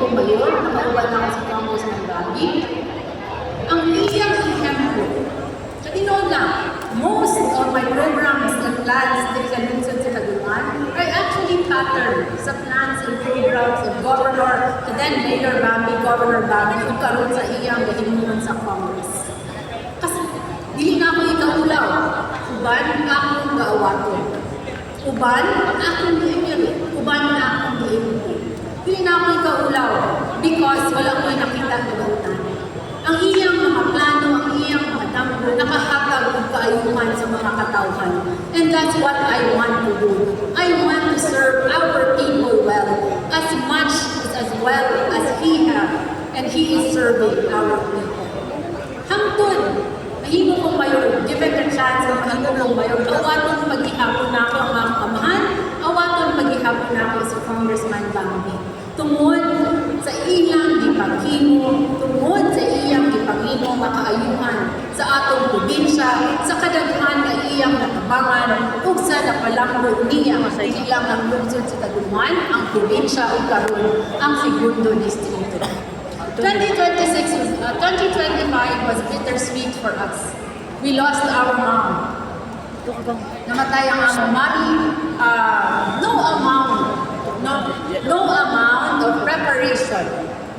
kong mayor, nakauban nako si Congressman Bambi. Ang iyang ehemplo, sa tinuod lang, most of my programs and plans diri sa lungsod sa Tagudman are actually patterned sa plans and programs of Governor, and then Mayor Bambi, Governor Bambi, ug karon sa iyang gihimuon sa Congress. Kasi dili nako ikaulaw, uban akong gaawaton. Uban akong giemulate, uban akong giimprove. Dili nako ikaulaw because wala ko'y nakita nga dautan. Ang iyang mga plano, ang iyang mga damgo, nakahatag og kaayuhan sa mga katawhan. And that's what I want to do. I want to serve our people well, as much as well as he have, and he is serving our people. Hangtod mahimo kong mayor, given the chance na mahimo kong mayor, awaton paghihapon nako ang akong amahan, awaton paghihapon nako si Congressman Bambi. Tungod sa ilang gipaghimo, tungod sa iyang gipanghimo makaayuhan sa atong probinsya, sa kadaghan nga iyang natabangan, ug sa napalambo niya, dili lang ang lungsod sa Tagudman, ang probinsya ug karon ang segundo distrito. 2026 was, 2025 was bittersweet for us. We lost our mom. Namatay ang among mami. No amount of preparation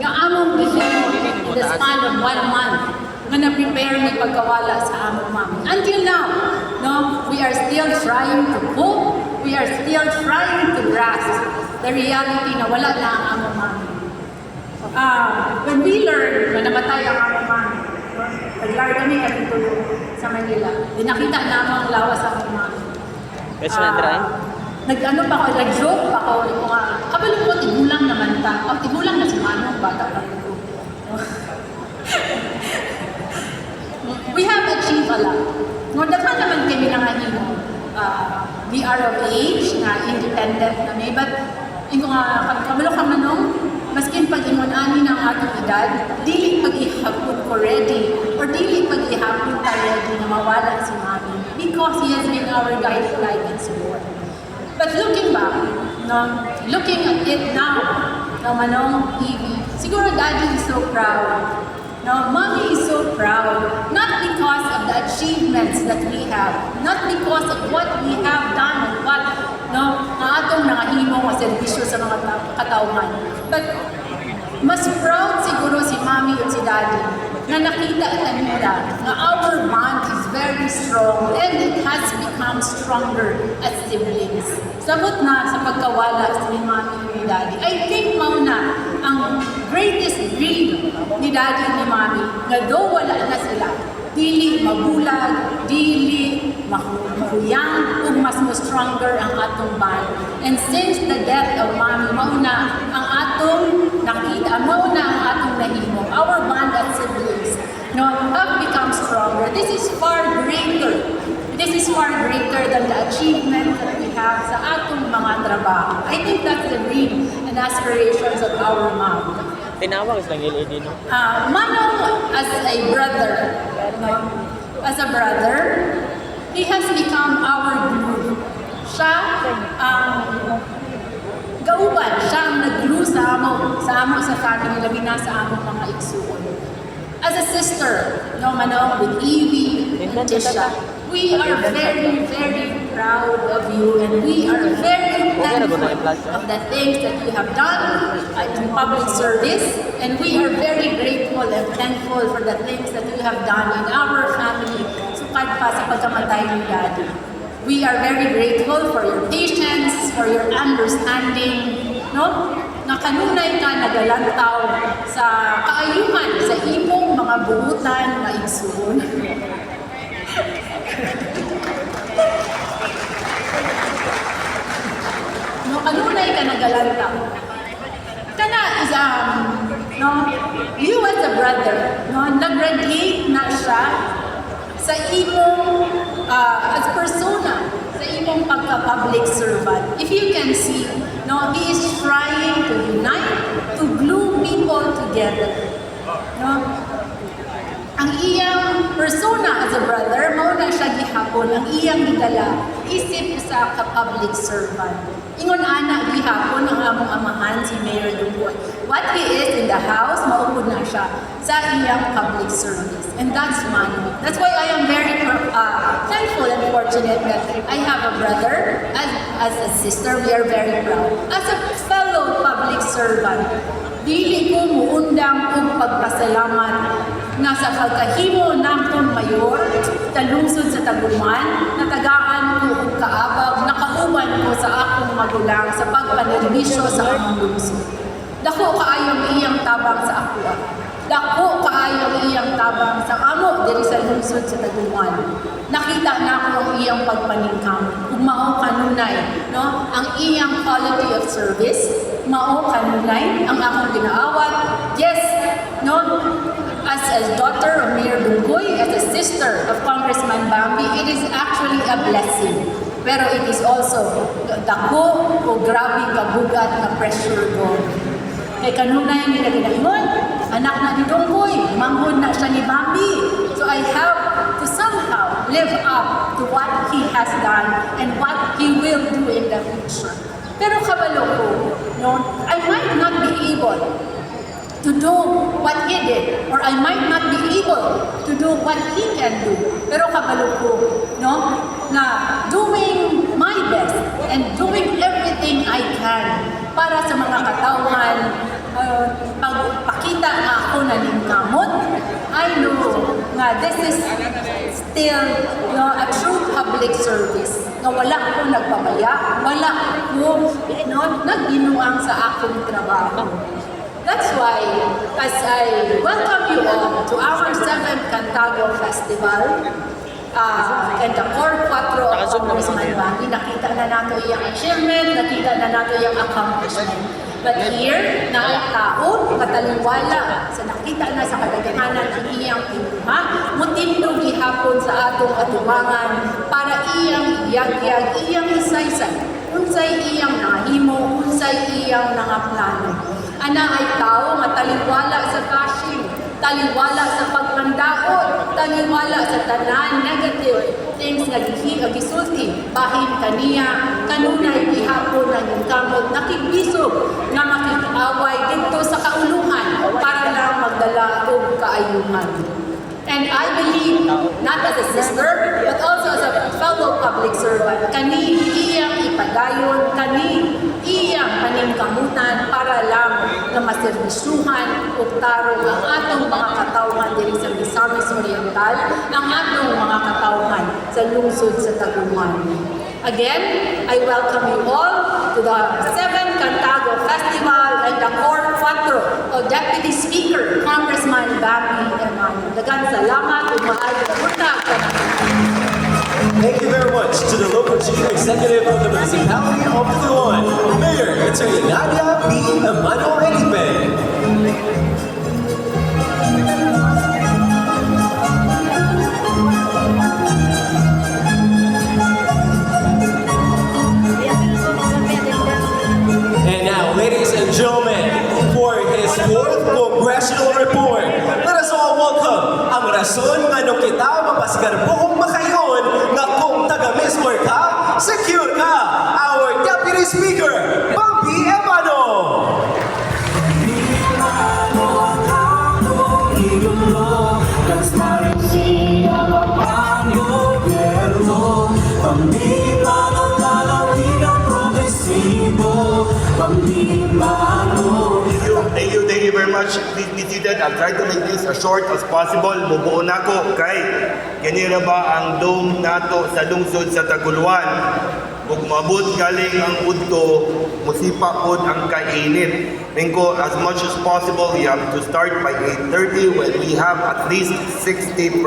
nga among gihimo in the span of one month nga na-prepare ni pagkawala sa among mami. Until now, no, we are still trying to cope, we are still trying to grasp the reality na wala na ang among mami. When we learned na namatay ang among mami, no, naglar kami kami tulo sa Manila. Di nakita namo ang lawas sa among mami. Best friend, right? Nag-ano pa ako, nag-joke pa ako, ko nga, kabalo ko, tigulang naman ta. Oh, tigulang na si Manong, bata pa rin ko. We have achieved a lot. No, daghan naman kami nangahimo. We are of age, na independent kami, but ingo nga, kabalo ka manong, maskin pag ingon ani ng atong edad, dili paghihapon ko ready, or dili paghihapon ta ready na mawala si Mami because he has been our guiding light and support. But looking back, no, looking at it now, no, Manong, Evie, siguro Daddy is so proud. No, Mommy is so proud, not because of the achievements that we have, not because of what we have done and what, no, ang atong nangahimo nga serbisyo sa mga katawhan. But mas proud siguro si Mommy at si Daddy na nakita nila na our bond is very strong and it has become stronger as siblings. Sabot na sa pagkawala ni Mommy at ni Daddy. I think mao na ang greatest dream ni Daddy at ni Mommy na though wala na sila, dili mabulag, dili mahuyang, ug mas mo stronger ang atong bond. And since the death of Mommy, mao na ang atong nakita, mao na ang atong nahimo. Our bond as siblings, no, have become stronger. This is far greater. This is far greater than the achievement that we have sa atong mga trabaho. I think that's the dream and aspirations of our mom. Tinawag sa LED, no? Manong as a brother, no? As a brother, he has become our glue. Siya ang gauban, siya ang nag-glue sa amo sa family, labi na sa among mga igsuon. As a sister, no, Manong, with Evie and Tisha, we are very, very proud of you and we are very thankful of the things that you have done in public service, and we are very grateful and thankful for the things that you have done in our family sukad pa sa pagkamatay ni Daddy. We are very grateful for your patience, for your understanding, no? Nga kanunay ka nagalantaw sa kaayuhan sa imong mga buutan nga igsuon. No, kanunay ka nagalantaw. Kana is no, you as a brother, no, nag-radiate na siya sa imong as persona, sa imong pagka-public servant. If you can see, no, he is trying to unite, to glue people together. No? Ang iyang persona as a brother, mao na siya gihapon, ang iyang gidala, isip usa ka public servant. Ingon ana gihapon ang among amahan si Mayor Duboy. What he is siya sa iyang public service. And that's Mano. That's why I am very thankful and fortunate that I have a brother. As a sister, we are very proud. As a fellow public servant, dili ko muundang og pagpasalamat nga sa pagkahimo nakong mayor sa lungsod sa Taguluan, natagaan ko og kaabag, nakauban ko sa akong magulang sa pagpanerbisyo sa among lungsod. Dako kaayo ang iyang tabang sa akoa. Dako kaayo ang iyang tabang sa amo diri sa lungsod sa Taguluan. Nakita nako ang iyang pagpaningkamot ug mao kanunay, no, ang iyang quality of service, mao kanunay ang akong ginaawat. Yes, no, as a daughter of Mayor Dunggoy, as a sister of Congressman Bambi, it is actually a blessing. Pero it is also dako o grabe kabugat na pressure ko. Kay kanunay nila ginaingon, anak na ni Dunggoy, manghod na siya ni Bambi. So I have to somehow live up to what he has done and what he will do in the future. Pero kabalo ko, no, I might not be able to do what he did or I might not be able to do what he can do. Pero kabalo ko, no, na doing my best and doing everything I can para sa mga katawhan, pagpakita nga ako naningkamot, I know nga this is still, no, a true public service nga wala ko nagpabaya, wala ko, no, nagbinuang sa akong trabaho. That's why, as I welcome you all to our 7th Cantago Festival, and the Core 4 of Naka-zoom naman Congressman yun. Bambi, nakita na nato iyang achievement, nakita na nato iyang accomplishment. But here, na ang tao, kataliwala sa nakita na sa kadaghanan ang iyang tinduha, mutindog gihapon sa atong atubangan para iyang iyagyag, iyang isaysay, unsay iyang nahimo, unsay iyang plano. Ana ay tao nga taliwala sa bashing, taliwala sa pagpandaot, taliwala sa tanan negative things nga gisulti bahin kaniya, kanunay gihapon naningkamot, nakigbisog nga makig-away didto sa kauluhan para lang magdala og kaayuhan. And I believe, not as a sister, but also as a fellow public servant, kani iyang ipadayon, kani iyang paningkamutan para lang nga maserbisyuhan ug tarong ang atong mga katawhan diri sa Misamis Oriental, ang atong mga katawhan sa lungsod sa Taguluan. Again, I welcome you all to the 7th Cantago Festival and the Core 4 of Deputy Speaker, Congressman Bambi Emano. Daghang salamat ug maayong buntag kanamo. Thank you very much to the local chief executive of the municipality of Tagoloan, Mayor Attorney Nadia B. Emano Elipe. And now, ladies and gentlemen, for his fourth congressional report, let us all welcome ang rason nga kita mapasgarbohong makaingon nga kung taga-Mismor ka, secure ka, our Deputy Speaker, Bambi Emano! Ídolo, transparencia gobyerno, Pambi Lalawigan progresibo, Pambimano. Thank you, thank you, thank you very much. Please be seated. I'll try to make this as short as possible. Mubuo na ko kay kini ra ba ang dome nato sa lungsod sa Taguluan. Ug maabot galing ang udto, musipa pod ang kainit. Mingko, as much as possible, we have to start by 8:30 when we have at least 60%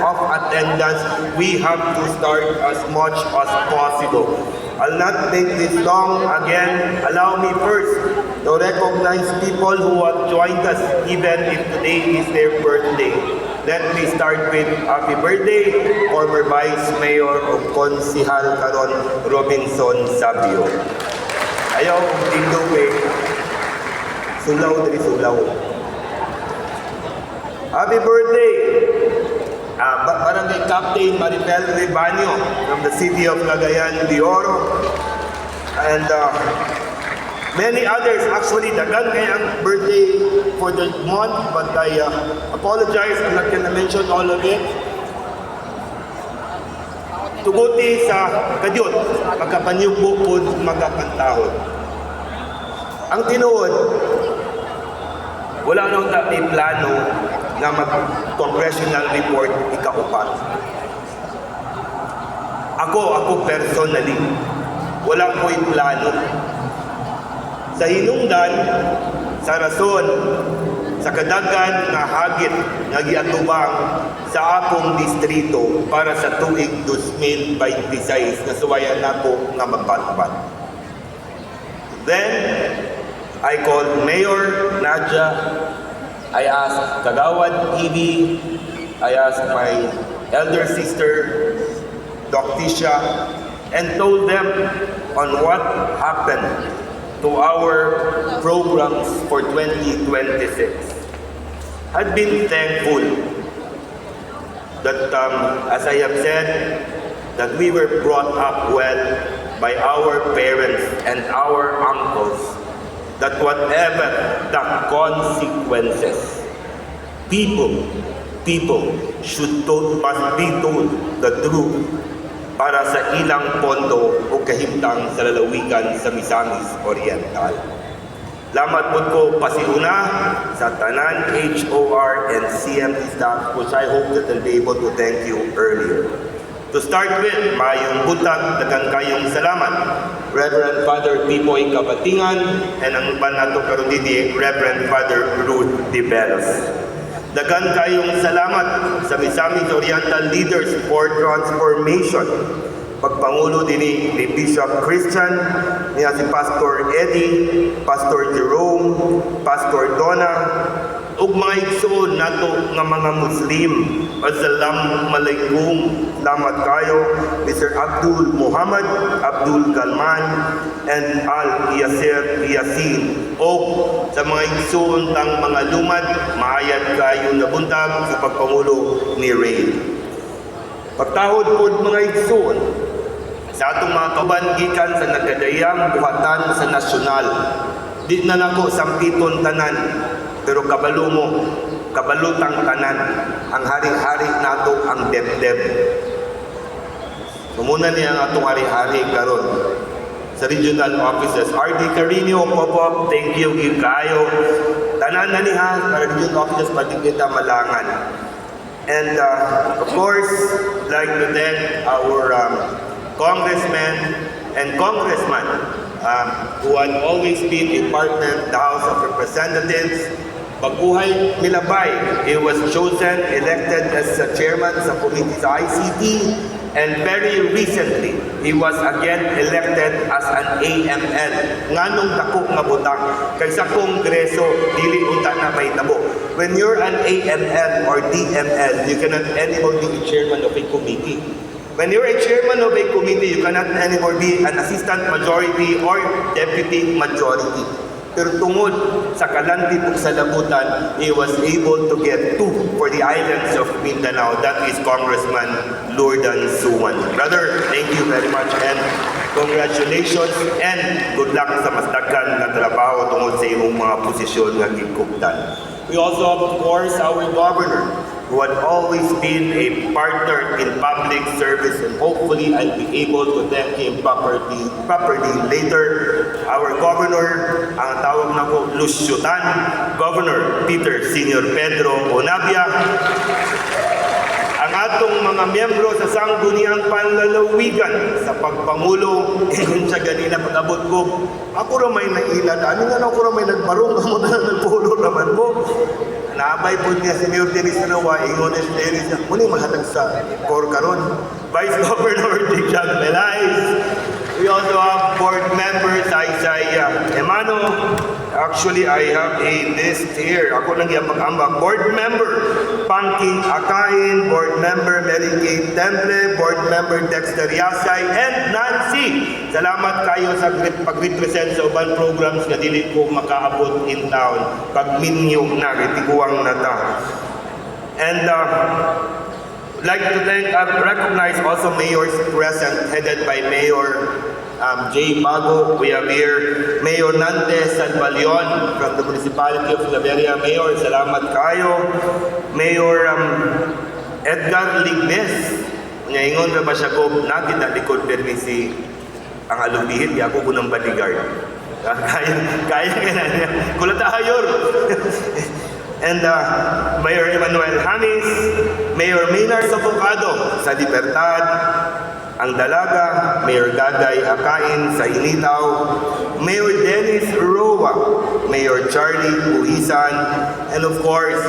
of attendance. We have to start as much as possible. I'll not make this long. Again, allow me first to recognize people who have joined us even if today is their birthday. Let me start with happy birthday, former Vice Mayor of Konsihal karon, Robinson Sabio. Ayaw kong tindog eh. Sulaw diri sulaw. Happy birthday! Barangay Captain Maribel Rebanio from the city of Cagayan de Oro. And many others, actually, daghan kay ang birthday for for the month, but I apologize, I'm not gonna mention all of it. Tuguti sa kadyot, magkapanyugbo pod magapantahod. Ang tinuod, wala nang ta may plano nga mag-congressional report ikaupat. Ako personally, wala ko'y plano. Sa hinungdan, sa rason, sa kadaghan nga hagit nga giatubang sa akong distrito para sa tuig 2026 na suwayan nako nga magbatbat. Then, I called Mayor Nadia, I asked Kagawad Evie, I asked my elder sister, Doc Tisha, and told them on what happened to our programs for 2026. I'd been thankful that, as I have said, that we were brought up well by our parents and our uncles, that whatever the consequences, people must be told the truth para sa ilang pondo o kahimtang sa lalawigan sa Misamis Oriental. Lamat po ko pasiuna sa tanan HOR and CMD staff, which I hope that I'll be able to thank you earlier. To start with, maayong buntag, daghang kayong salamat. Reverend Father Pipoy Kabatingan and ang uban nato karon dinhi, Reverend Father Ruth De Velos. Daghan kayong salamat sa Misamis Oriental Leaders for Transformation. Pagpangulo dinhi ni Bishop Christian, niya si Pastor Eddie, Pastor Jerome, Pastor Donna, ug mga igsoon nato nga mga Muslim. Assalam alaikum. Salamat kayo, Mr. Abdul Muhammad, Abdul Galman, and Al Yasir Yasin. O sa mga igsoon tang mga lumad, maayad kayo na buntag sa pagpangulo ni Ray. Pagtahod pod, mga igsoon, sa atong mga kauban gikan sa nagkadayang buhatan sa nasyonal. Di na nako sampiton tanan, pero kabalo mo, kabalutang tanan, ang hari-hari nato ang debdeb. Sumuna niya ang atong hari-hari karon sa regional offices. RD Carino, Popop, thank you, gyud kayo. Tanan na niya para regional offices pati kita malangan. And of course, like to thank our congressmen and congressman who had always been a partner in the House of Representatives. Bag-ohay milabay, he was chosen, elected as the chairman sa committee sa ICT, and very recently, he was again elected as an AML. Nganong dako nga butang? Kay sa Kongreso, dili unta na mahitabo. When you're an AML or DML, you cannot anymore be a chairman of a committee. When you're a chairman of a committee, you cannot anymore be an assistant majority or deputy majority. Pero tungod sa kalanti ug sa labutan, he was able to get two for the islands of Mindanao. That is Congressman Lordan Suan. Brother, thank you very much and congratulations and good luck sa mas daghan nga trabaho tungod sa imong mga posisyon nga gikuptan. We also have, of course, our governor, who had always been a partner in public service, and hopefully I'll be able to thank him properly later. Our governor, ang tawag nako, Lucio Tan, Governor Peter Senior Pedro Onabia, ang atong mga miyembro sa Sangguniang Panlalawigan sa pagpangulo sa ganina pag-abot ko, ako ra may nailad ani nga ako ra may nagbarong, kamo na nagpulo naman mo. Naabay po niya si Mayor Dennis Roa, ingon ni si Dennis, muni mahatag sa core karon. Vice Governor Jig-Jag Melais. We also have board members, Isaiah Emano. Actually, I have a list here. Ako lang yung pag-ambak. Board member, Panky Akain, board member Mary Kay Temple, board member Dexter Yasay, and Nancy. Salamat kayo sa pag-represent sa uban programs nga dili ko makaabot in town. Pagminyo na, itiguang na ta. And like to thank, recognize also mayors present, headed by Mayor Jay Bago. We have here Mayor Nante Salvalion from the Municipality of Claveria. Mayor, salamat kayo. Mayor Edgar Lignes. Nya ingon ra ba siya ko nakita likod permi si ang alubihit di ako kunang bodyguard. Ah, kaya kaya ka na niya. Kulata ayor. And Mayor Emmanuel Hamis, Mayor Maynard Sofocado sa Libertad, ang Dalaga, Mayor Gaday Akain sa Initaw, Mayor Dennis Roa, Mayor Charlie Buhisan, and of course,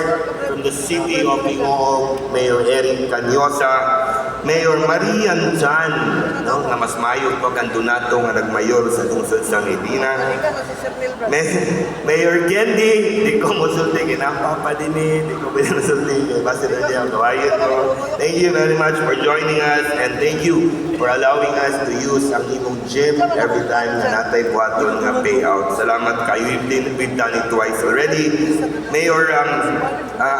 from the city of Gingoog, Mayor Eric Canyosa, Mayor Marian Chan, no, nga mas mayo pa kan Donato nga nagmayor sa lungsod sa Medina. Mayor Kendi, di ko musulti, kinapa din eh, di ko musulti, kay basta na niya, kawayan ko. Thank you very much for joining us and thank you for allowing us to use ang imong gym every time na natay buhaton nga payout. Salamat kayo, we've done it twice already. Mayor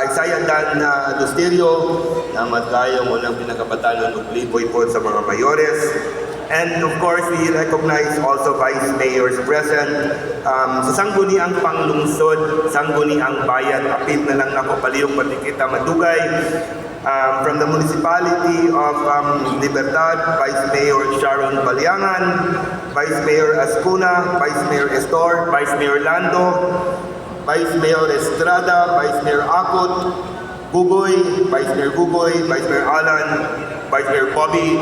Isaiah Dan Lusterio, salamat kayo unang pinakabatalon og liboy po sa mga mayores. And of course, we recognize also vice mayors present. Sa Sangguniang Panglungsod, Sangguniang Bayan, apit na lang ako palihog pati kita madugay. From the municipality of Libertad, Vice Mayor Sharon Baliangan, Vice Mayor Ascuna, Vice Mayor Estor, Vice Mayor Lando, Vice Mayor Estrada, Vice Mayor Akot, Gugoy, Vice Mayor Gugoy, Vice Mayor Alan, Vice Mayor Bobby,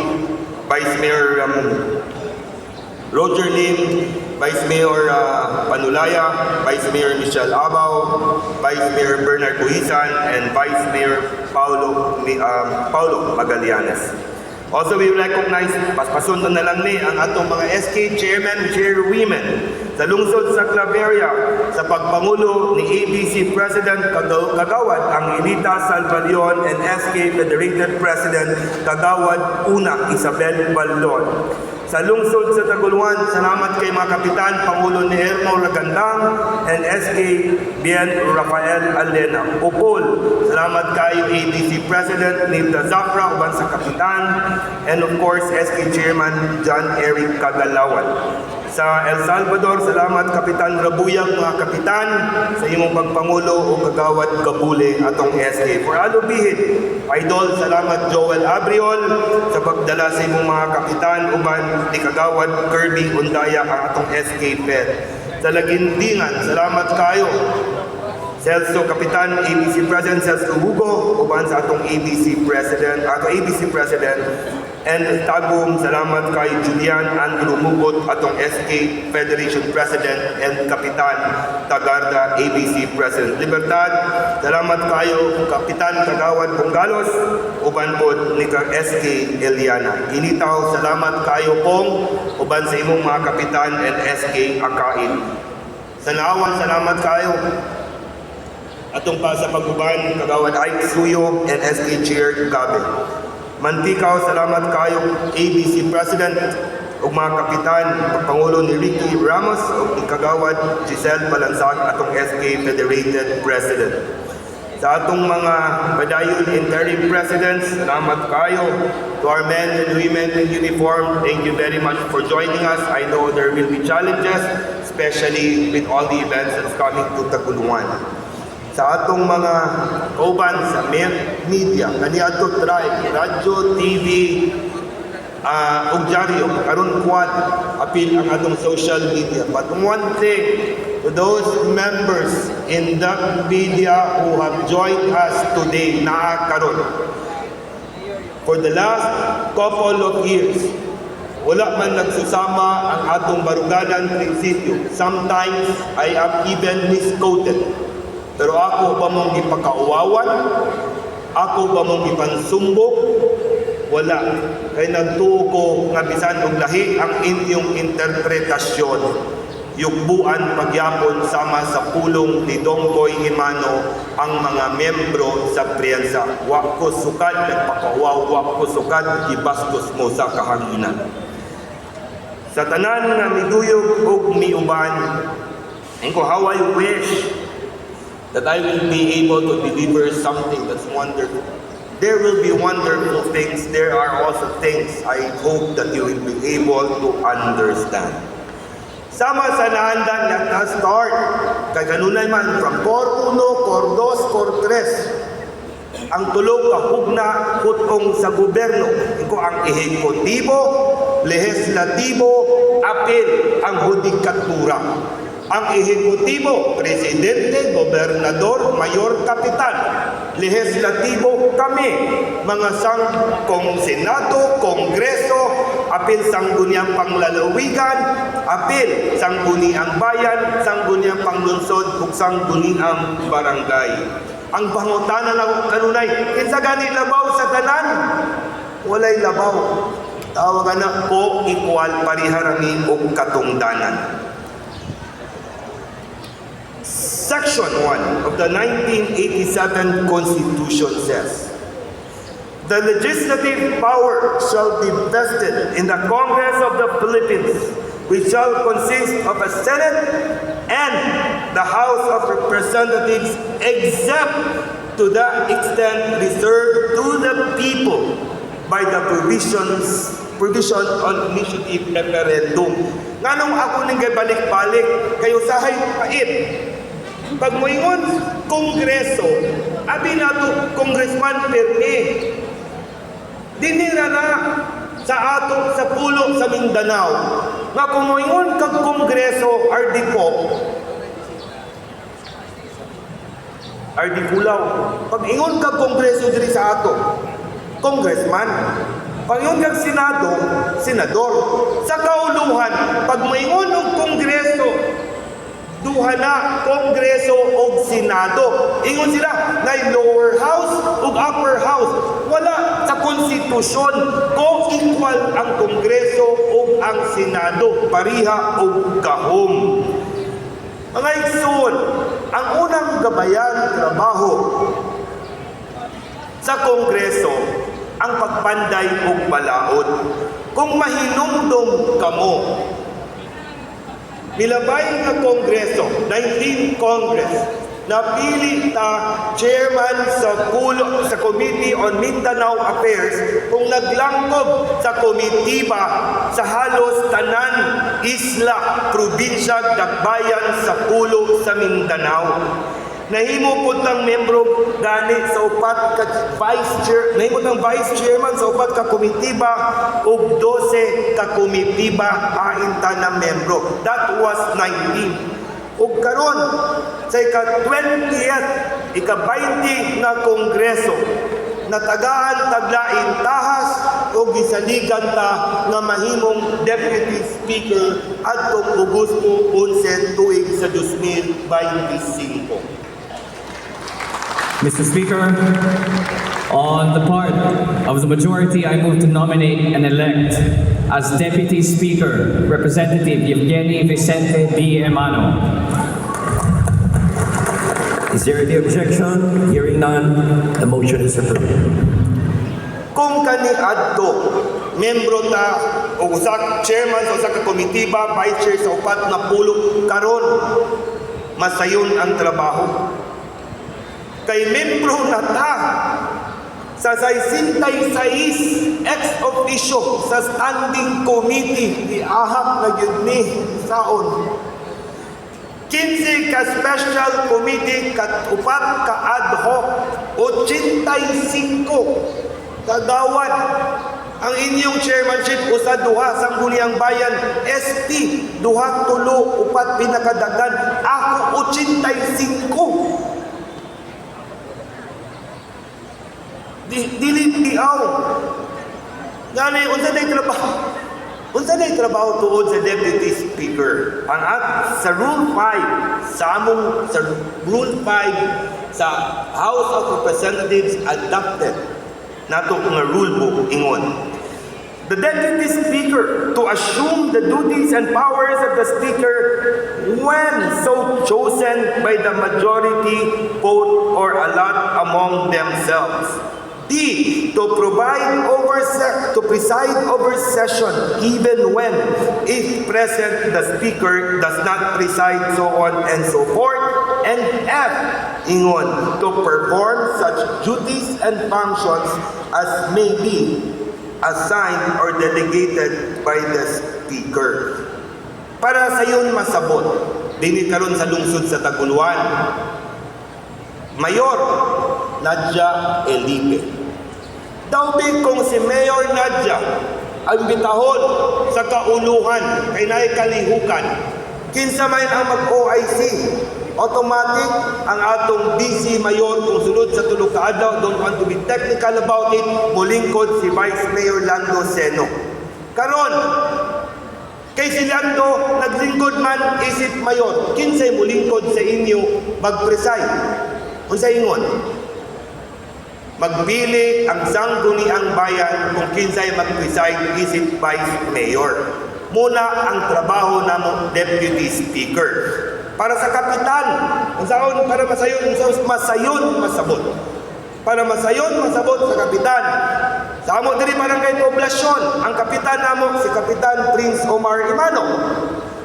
Vice Mayor Roger Lim, Vice Mayor Panulaya, Vice Mayor Michelle Abao, Vice Mayor Bernard Buhisan, and Vice Mayor Paulo Magallanes. Also, we recognize, paspasun na lang ni ang atong mga SK chairman, chairwomen sa lungsod sa Claveria sa pagpangulo ni ABC President Kagawad Angelita Salvalion and SK Federated President Kagawad Una Isabel Baldon. Sa lungsod sa Taguluan, salamat kay mga kapitan, Pangulo ni Ermo Ragandang and SK Bien Rafael Alena. Upol, salamat kayo ABC President Nilda Zafra uban sa kapitan and of course SK Chairman John Eric Cagalawan. Sa El Salvador, salamat Kapitan Rabuyang mga kapitan sa imong pagpangulo o kagawad Kabule atong SK. For Alubihid, Idol, salamat Joel Abriol sa pagdala sa imong mga kapitan uban ni Kagawad Kirby Undaya ang atong SK Fed. Sa Lagindingan, salamat kayo Celso Kapitan, ABC President Celso Hugo, uban sa atong ABC President, atong ABC President, and Tagum, salamat kay Julian Andrew Mugot, atong SK Federation President and Kapitan Tagarda ABC President. Libertad, salamat kayo Kapitan Kagawad Bunggalos, uban po ni ka SK Eliana. Initaw, salamat kayo pong uban sa imong mga kapitan and SK Akain. Sa Naawan, salamat kayo atong pa sa pag-uban, Kagawad Ike Suyo and SK Chair Gabe. Manticao, salamat kayo ABC President ug mga kapitan, Pangulo ni Ricky Ramos ug ni Kagawad Giselle Balansag atong SK Federated President. Sa atong mga padayon interim presidents, salamat kayo. To our men and women in uniform, thank you very much for joining us. I know there will be challenges, especially with all the events that's coming to Taguluan. Sa atong mga kauban sa media, kaniadto tribe, radyo, TV, ug dyaryo, karon quad apil ang atong social media. But one thing, to those members in the media who have joined us today, naa karon. For the last couple of years, wala man nagsusama ang atong baruganan prinsipyo. Sometimes I am even misquoted. Pero ako ba mong gipakauwawan? Ako ba mong gipansumbok? Wala. Kay nagtuo ko nga bisan og lahi ang inyong interpretasyon. Yugbuan pagyapon sama sa pulong ni Dongkoy Emano ang mga membro sa prensa. Wa ko sukad nagpakauwaw, wa ko sukad gibastos mo sa kahanginan. Sa tanan nga miduyog og miuban, ko how I wish that I will be able to deliver something that's wonderful. There will be wonderful things. There are also things I hope that you will be able to understand. Sama sa naandan, let us start. Kay kanunay man, from Core 1, Core 2, Core 3. Ang tulo ka hugna hut-ong sa gobyerno. Iko ang ehekutibo, lehislatibo, apil ang hudikatura. Ang ehekutibo, presidente, gobernador, mayor, kapitan. Lehislatibo kami, mga sang kong senado, kongreso, apil sangguniang panglalawigan, apil sangguniang bayan, sangguniang panglunsod, ug sangguniang barangay. Ang pangutana lang kanunay, kinsa gani labaw sa tanan? Walay labaw. Tawag na ko-equal, pareha rami og katungdanan. Section 1 of the 1987 Constitution says, "The legislative power shall be vested in the Congress of the Philippines, which shall consist of a Senate and the House of Representatives, except to the extent reserved to the people by the provision on initiative referendum." Nganong ako ning balik-balik kay usahay pait. Pag moingon kongreso, abi nato congressman permi. Dinira na sa ato sa pulo sa Mindanao. Nga kung moingon kag kongreso, RD ko, RD Kulaw. Pag ingon kag kongreso diri sa ato, congressman. Pag ingon kag senado, senador. Sa kauluhan, pag moingon og kongreso, duha na, kongreso og senado. Ingon sila, na lower house ug upper house. Wala sa konstitusyon kung equal ang kongreso ug ang senado, pariha og gahom. Mga igsoon, ang unang gabayan trabaho sa kongreso ang pagpanday og balaod. Kung mahinumdom kamo, milabay nga kongreso, 19 Congress, napili ta chairman sa pulo sa Committee on Mindanao Affairs kung naglangkob sa komitiba sa halos tanan isla, probinsya, dakbayan sa pulo sa Mindanao. Nahimo pud tang membro gani sa upat ka vice chair, nahimo tang vice chairman sa upat ka komitiba ug 12 ka komitiba ain ta na membro. That was 19. Ug karon sa ika-20th, ika-20 nga kongreso, natagaan taglain tahas o gisaligan ta nga mahimong deputy speaker adtong Agosto 11 tuig sa 2025. Mr. Speaker, on the part of the majority, I move to nominate and elect as Deputy Speaker, Representative Yevgeny Vicente B. Emano. Is there any objection? Hearing none, the motion is approved. Kung kani adto membro ta o usa chairman sa usa ka komitiba, vice chair sa upat na pulo, karon masayon ang trabaho kay membro na ta sa 66 ex officio sa standing committee. Iahak na gyud ni saon 15 ka special committee kat upat ka ad hoc, 85 kagawad. Ang inyong chairmanship usa duha, Sangguniang Bayan, SP duha, tulo, upat pinakadagan. Ako 85. Di, dili diaw. Ngani unsa day trabaho? Unsa day trabaho tuod sa deputy speaker? Ang at sa Rule 5 sa among sa Rule 5 sa House of Representatives adopted nato nga rule book ingon, "The deputy speaker to assume the duties and powers of the speaker when so chosen by the majority vote or allot among themselves. D. To preside over session even when, if present, the speaker does not preside," so on and so forth. And F, ingon, to perform such duties and functions as may be assigned or delegated by the Speaker. Para sayon masabot, dinhi karon sa lungsod sa Taguluan, Mayor Nadia Elipe. Daw bi kung si Mayor Nadia ang bitahon sa kauluhan kay naay kalihukan, kinsa man ang mag-OIC, automatic ang atong vice mayor kung sulod sa tulo ka adlaw, don't want to be technical about it, mulingkod si Vice Mayor Lando Seno. Karon, kay si Lando naglingkod man isip mayor, kinsay mulingkod sa inyo mag-preside? Unsa ingon? Magpili ang Sangguniang Bayan kung kinsay mag-preside isip vice mayor. Muna ang trabaho namo deputy speaker. Para sa kapitan, unsaon para masayon, unsaon masayon masabot. Para masayon masabot sa kapitan. Sa amo diri barangay Poblasyon, ang kapitan namo si Kapitan Prince Omar Imano.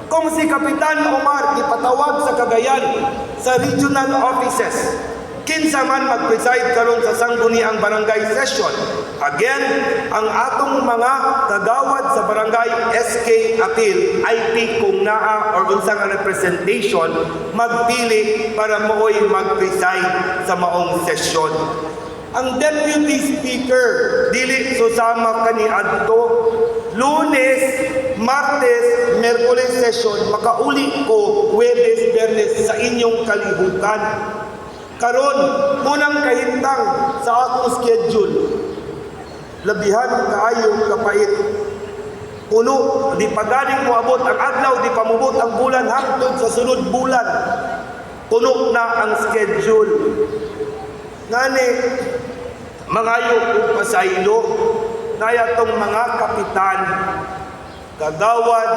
Kung si Kapitan Omar ipatawag sa Cagayan sa regional offices, kinsa man mag-preside karon sa Sangguniang Barangay session? Again, ang atong mga kagawad sa barangay, SK Appeal, IP kung naa or unsa nga representation, magpili para mooy mag-preside sa maong session. Ang deputy speaker dili susama kaniadto Lunes, Martes, Merkules session, makauli ko Huwebes, Biyernes sa inyong kalihukan. Karon, unang kahintang sa akong schedule, labihan kaayo kapait. Puno, di pa galing moabot ang adlaw, di pa mubot ang bulan hangtod sa sunod bulan. Puno na ang schedule. Ngani, mangayo og pasaylo naya tong mga kapitan, kagawad,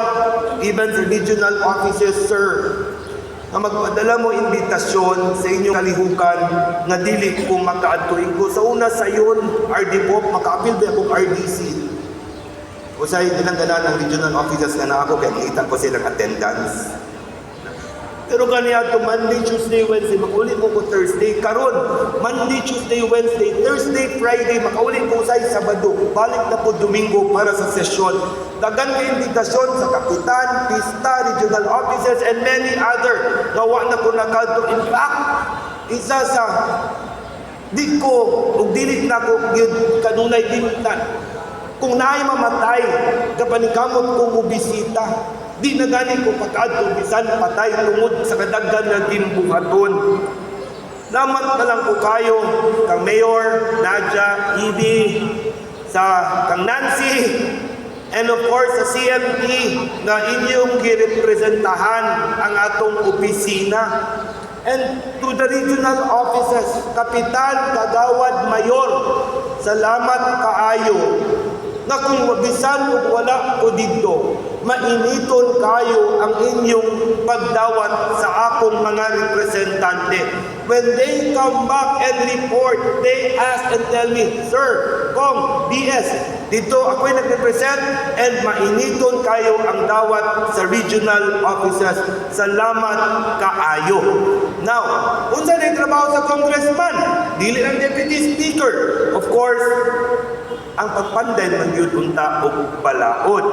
even sa regional offices, sir, nga magpadala mo imbitasyon sa inyong kalihukan nga dili ko makaadto ko sa una sayon RD Pop, makaapil ba akong RDC. Usay dinanggalan ang regional offices nga na ako kay makita ko silang attendance. Pero kaniya to Monday, Tuesday, Wednesday, makauli mo ko Thursday. Karon, Monday, Tuesday, Wednesday, Thursday, Friday, makauli ko sa Sabado. Balik na po Domingo para sa sesyon. Dagan kay imbitasyon sa kapitan, pista, regional officers, and many other. Gawa na ko nakadto. In fact, isa sa di ko, ug dili na ko gyud kanunay dimtan. Kung naay mamatay, kapanikamot ko mo bisita. Di na gani ko pagkaadto bisan patay tungod sa kadaghan nga gimbuhaton. Lamat na lang ko kayo kang Mayor Nadia Eby, sa kang Nancy, and of course sa CMT na inyong girepresentahan ang atong opisina, and to the regional offices, kapitan, kagawad, mayor, salamat kaayo na kung bisan og wala ko didto, mainiton kayo ang inyong pagdawat sa akong mga representante. When they come back and report, they ask and tell me, "Sir, Kong, BS, dito ako'y nag-represent," and mainiton kayo ang dawat sa regional offices. Salamat kaayo. Now, unsa na yung trabaho sa congressman? Dili ang deputy speaker. Of course, ang pagpanday man gyud unta og balaod.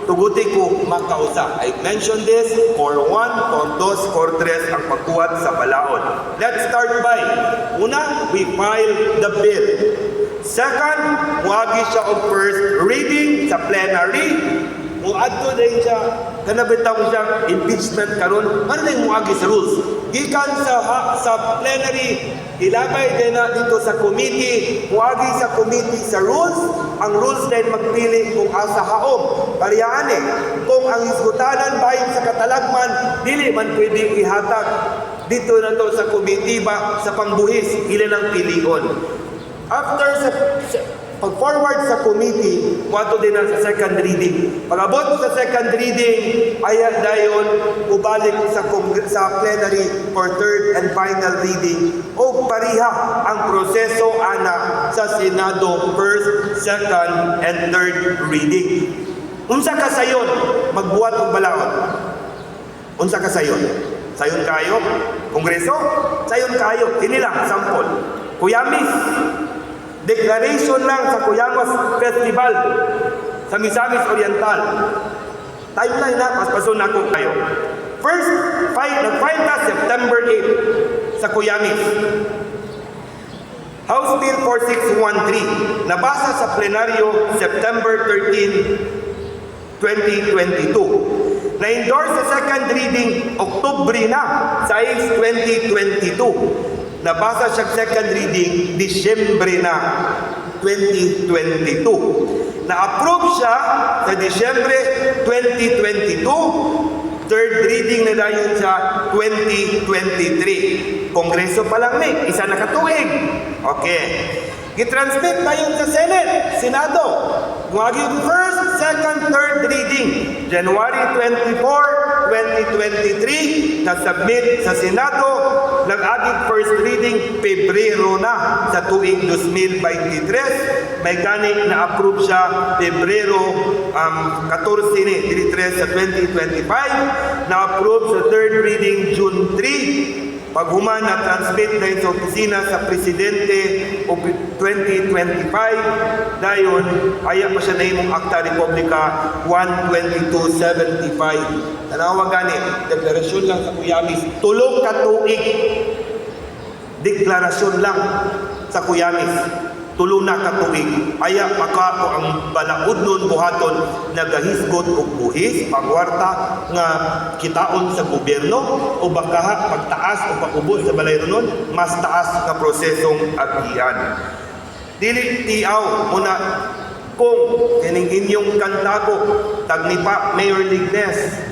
Tuguti ko makausa. I mentioned this, core 1, core 2, core 3 ang pagbuhat sa balaod. Let's start by, una, we file the bill. Second, muagi siya og first reading sa plenary. Muadto din siya, kana bitaw siya impeachment karon, ano na yung muagi sa rules? Gikan sa plenary, ilabay din na dito sa committee, muagi sa committee sa rules, ang rules din magpili kung asa haom. Parehaan eh, kung ang hisgutanan bahin sa katalagman, dili man pwede ihatag dito na to sa committee ba sa pangbuhis, ilan ang pilion. After sa pag-forward sa committee, muadto din na sa second reading. Pag-abot sa second reading, ay dayon ubalik sa plenary for third and final reading o pariha ang proseso ana sa Senado, first, second, and third reading. Unsa ka sayon magbuhat og balaod? Unsa ka sayon? Sayon kayo? Kongreso, sayon kayo. Kini lang, sample. Kuyamis, declaration lang sa Kuyamos Festival sa Misamis Oriental. Timeline na, paspason na ako kayo. First, file, nag-file ta September 8 sa Kuyamis. House Bill 4613, nabasa sa plenaryo September 13, 2022. Na-endorse sa second reading Oktubre na, 6, 2022. Nabasa siya second reading Disyembre na 2022. Na-approve siya sa Disyembre 2022. Third reading na dayon sa 2023. Kongreso pa lang ni, isa na katuig. Okay. Gitransmit dayon sa Senate, Senado. Muagi first, second, third reading. January 24, 2023, na-submit sa Senado, nag-agig first reading Pebrero na sa tuig 2023. May gani na-approve siya Pebrero 14 ni, 3 sa 2025. Na-approve sa third reading June 3. Paghuman na transmit na sa opisina sa Presidente of 2025, dayon aya pa siya nahimong Akta Republika 12275. Tanawa gani, deklarasyon lang sa Kuyamis, 3 ka tuig. Deklarasyon lang sa Kuyamis, 3 na ka tuig. Aya maka ko ang balaod nun buhaton nagahisgot og buhis pangwarta nga kitaon sa gobyerno o baka pagtaas o pag-ubos sa balay nun mas taas nga prosesong agian. Dili tiaw muna kung kining inyong kantago tagnipa Mayor Lignes,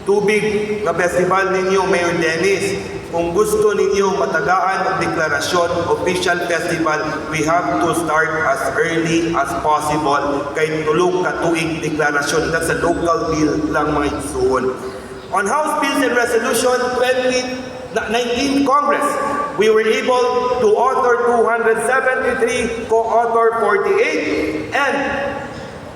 tubig nga festival ninyo Mayor Dennis, kung gusto ninyo matagaan og deklarasyon official festival, we have to start as early as possible kay 3 ka tuig deklarasyon. That's a local bill lang, mga igsuon. On House Bills and Resolution 2019 Congress, we were able to author 273, co-author 48, and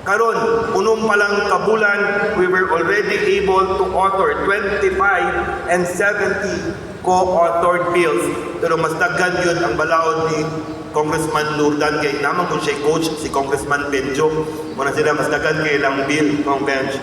karon unom pa lang kabulan, we were already able to author 25 and 70 co-authored bills. Pero mas daghan yun ang balaod ni Congressman Lurdan kay naman kung siya coach si Congressman Benjo. Muna sila mas daghan kay ilang bill kong bench.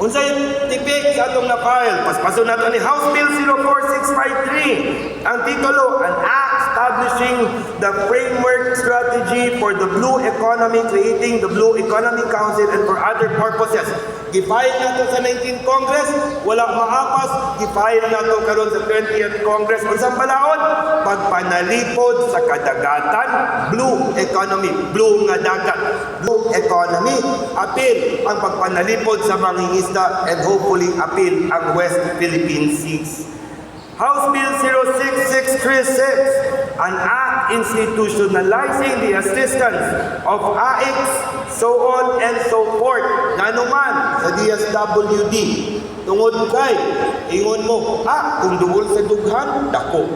Unsay tipik sa atong na-file? Paspaso nato ni House Bill 04653. Ang titulo, An Act Establishing the Framework Strategy for the Blue Economy, Creating the Blue Economy Council and for other purposes. Gi-file nato sa 19th Congress, wala maapas, gi-file nato karon sa 20th Congress. Unsang balaod? Pagpanalipod sa kadagatan, blue economy, blue nga dagat, blue economy, apil ang pagpanalipod sa mangingisda and hopefully apil ang West Philippine Seas. House Bill 06636, an act institutionalizing the assistance of AICS, so on and so forth. Ngano man sa DSWD, tungod kay, ingon mo, kung duol sa dughan, dako.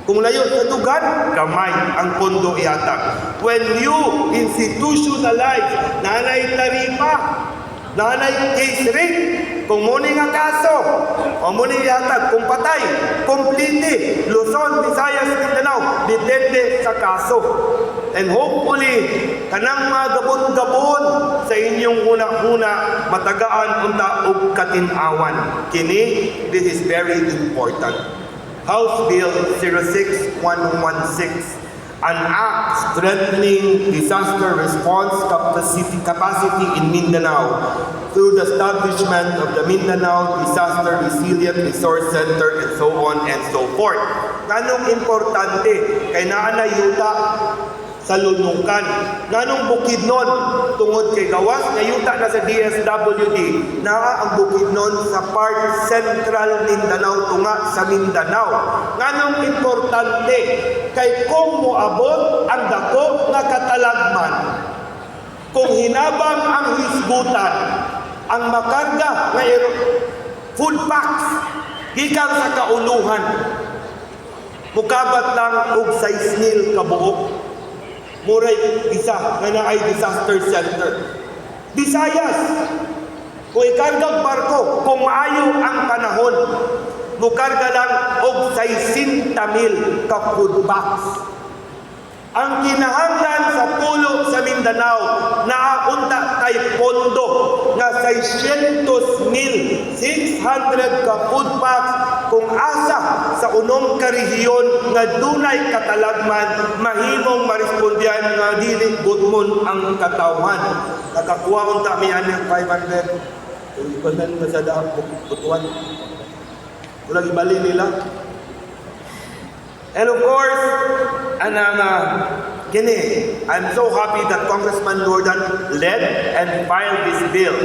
Kung layo sa dughan, gamay ang pondo ihatag. When you institutionalize, nanay taripa, nanay case rate, kung muni nga kaso, o muni ihatag, kung patay, complete, Luzon, Visayas, Mindanao, depende sa kaso. And hopefully, kanang mga gabon-gabon sa inyong huna-huna, matagaan unta og katinawan. Kini, this is very important. House Bill 06116, an act strengthening disaster response capacity in Mindanao through the establishment of the Mindanao Disaster Resilient Resource Center and so on and so forth. Nganong importante? Kay naa na yuta sa lunukan. Nganong Bukidnon? Tungod kay gawas nga yuta na sa DSWD, naa ang Bukidnon sa part central Mindanao, tunga sa Mindanao. Nganong importante? Kay kung moabot ang dako nga katalagman, kung hinabang ang hisgutan, ang makarga nga food packs gikan sa kauluhan, mukabat lang og 6,000 ka buok. Muray isa nga naay disaster center. Visayas, kung ikargag barko, kung maayo ang panahon, Mukarga lang og 60 mil ka food packs. Ang kinahanglan sa pulo sa Mindanao, naa unta tay pondo nga 600 mil, 600 ka food packs kung asa sa unom ka rehiyon nga dunay katalagman mahimong marespondian nga dili gutmon ang katawhan. Nakakuha unta mi ani 500. Kung ikunan mo sa daang butuan. Walang ibali nila. And of course, anang kini, I'm so happy that Congressman Lordan led and filed this bill.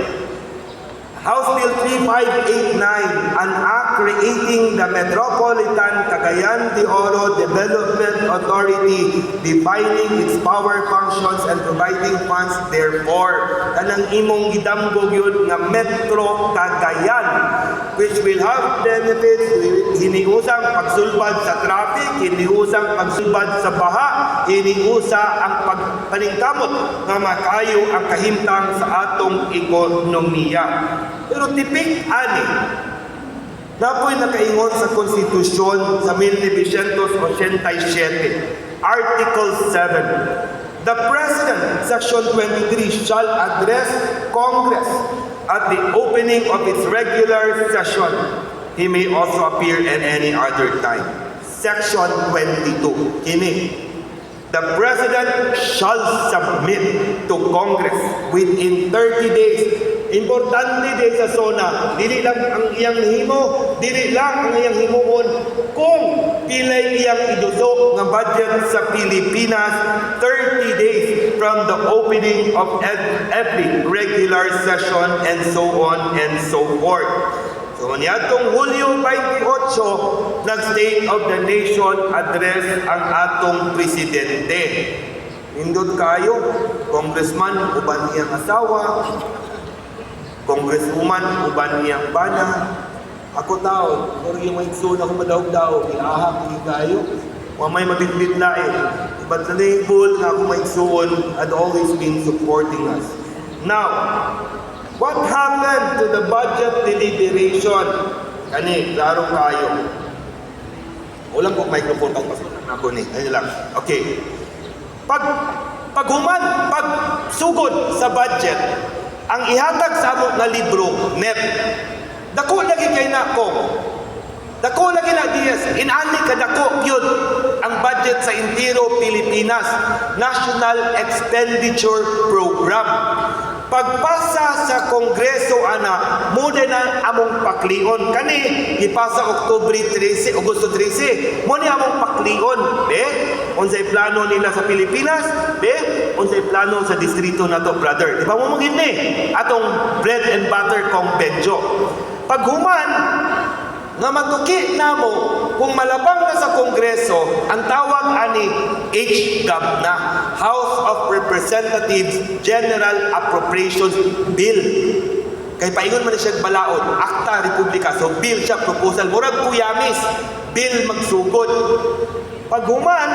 House Bill 3589, an act creating the Metropolitan Cagayan de Oro Development Authority, defining its power, functions, and providing funds therefore. Kanang imong gidamgo gyud nga Metro Cagayan, which will have benefits, hiniusang pagsulbad sa traffic, hiniusang pagsulbad sa baha, hiniusa ang pagpaningkamot nga makayo ang kahimtang sa atong ekonomiya. Pero tipik ani, naa poy nakaingon sa konstitusyon sa 1987, Article 7. The President, Section 23, shall address Congress at the opening of its regular session. He may also appear at any other time. Section 22, kini, the President shall submit to Congress within 30 days. Importante din sa SONA, dili lang ang iyang nahimo, dili lang ang iyang himuon kung pilay iyang iduso nga budget sa Pilipinas 30 days from the opening of every regular session and so on and so forth. So, niadtong Hulyo 28, nag-State of the Nation Address ang atong presidente. Nindot kayo, congressman uban iyang asawa, congresswoman uban iyang bana. Ako tao, pero yung mga igsoon ako madawg-daog, iahak ni kayo. Wa may mabitbit na eh. But the label nga ako maigsoon had always been supporting us. Now, what happened to the budget deliberation? Kani, klaro kayo. Walang ko microphone pag ako ni. Ayun lang. Okay. Pag paghuman, pag sugod sa budget, ang ihatag sa amo nga libro, NEP. Dako lagi kay na ko. Dako lagi na DS. Inani ka dako yun ang budget sa Intiro Pilipinas, National Expenditure Program. Pagpasa sa Kongreso ana, mao na among paklion. Kani gipasa Oktubre 13, Agosto 13. Mao ni among paklion. Be, unsay plano nila sa Pilipinas? Be, unsay plano sa distrito nato, brother? Di ba mo magid ni atong bread and butter, Kong Benjo? Paghuman nga matuki namo kung malabang na sa Kongreso, ang tawag ani HGAB na, House of Representatives General Appropriations Bill. Kay paingon man ni siya balaod, Akta Republika, so bill siya, proposal, murag kuyamis, bill magsugod. Paghuman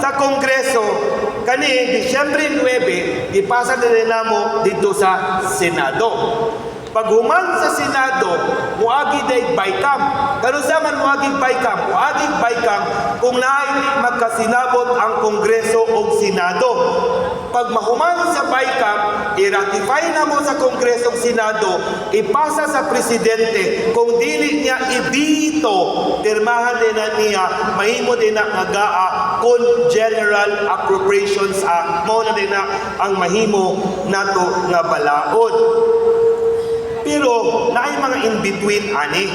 sa Kongreso, kani Disyembre 9, gipasa na namo dito sa Senado. Paghuman sa Senado, muagi day bicam. Karon sa man muagi bicam? Muagi bicam kung naay magkasinabot ang Kongreso og Senado. Pag mahuman sa bicam, i-ratify na mo sa Kongreso ug Senado, ipasa sa presidente. Kung dili niya ibito, pirmahan din na niya, mahimo din na nga GAA kon General Appropriations Act. Mao na din na ang mahimo nato nga balaod. Pero naay mga in-between ani.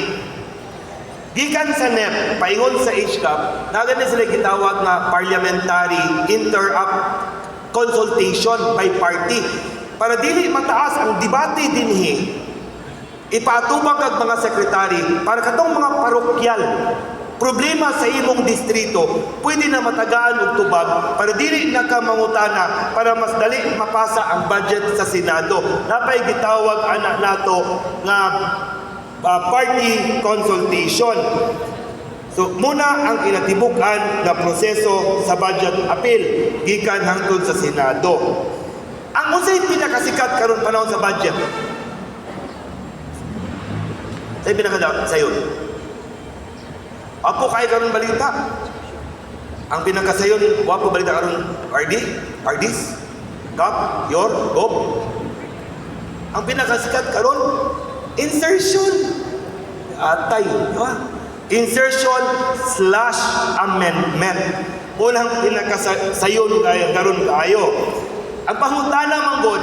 Gikan sa NEP, paingon sa HCAP, naa gani sila gitawag nga parliamentary inter-up consultation by party. Para dili mataas ang debate dinhi, ipaatubang kag mga sekretary para katong mga parokyal problema sa imong distrito pwede na matagaan og tubag para dili na ka mangutana, para mas dali mapasa ang budget sa Senado. Napay gitawag ana nato nga party consultation. So muna ang kinatibuk-an nga proseso sa budget appeal gikan hangtod sa Senado. Ang unsay pinakasikat karon panahon sa budget sa pinaka sayon? Apo kay karon balita. Ang pinakasayon, wa po balita karon RD, RDs, Gap, Yor, Gob. Ang pinakasikat karon, insertion. Atay, di ba? Insertion/amendment. Unang pinakasayon kay karon kaayo. Ang pangutana man gud,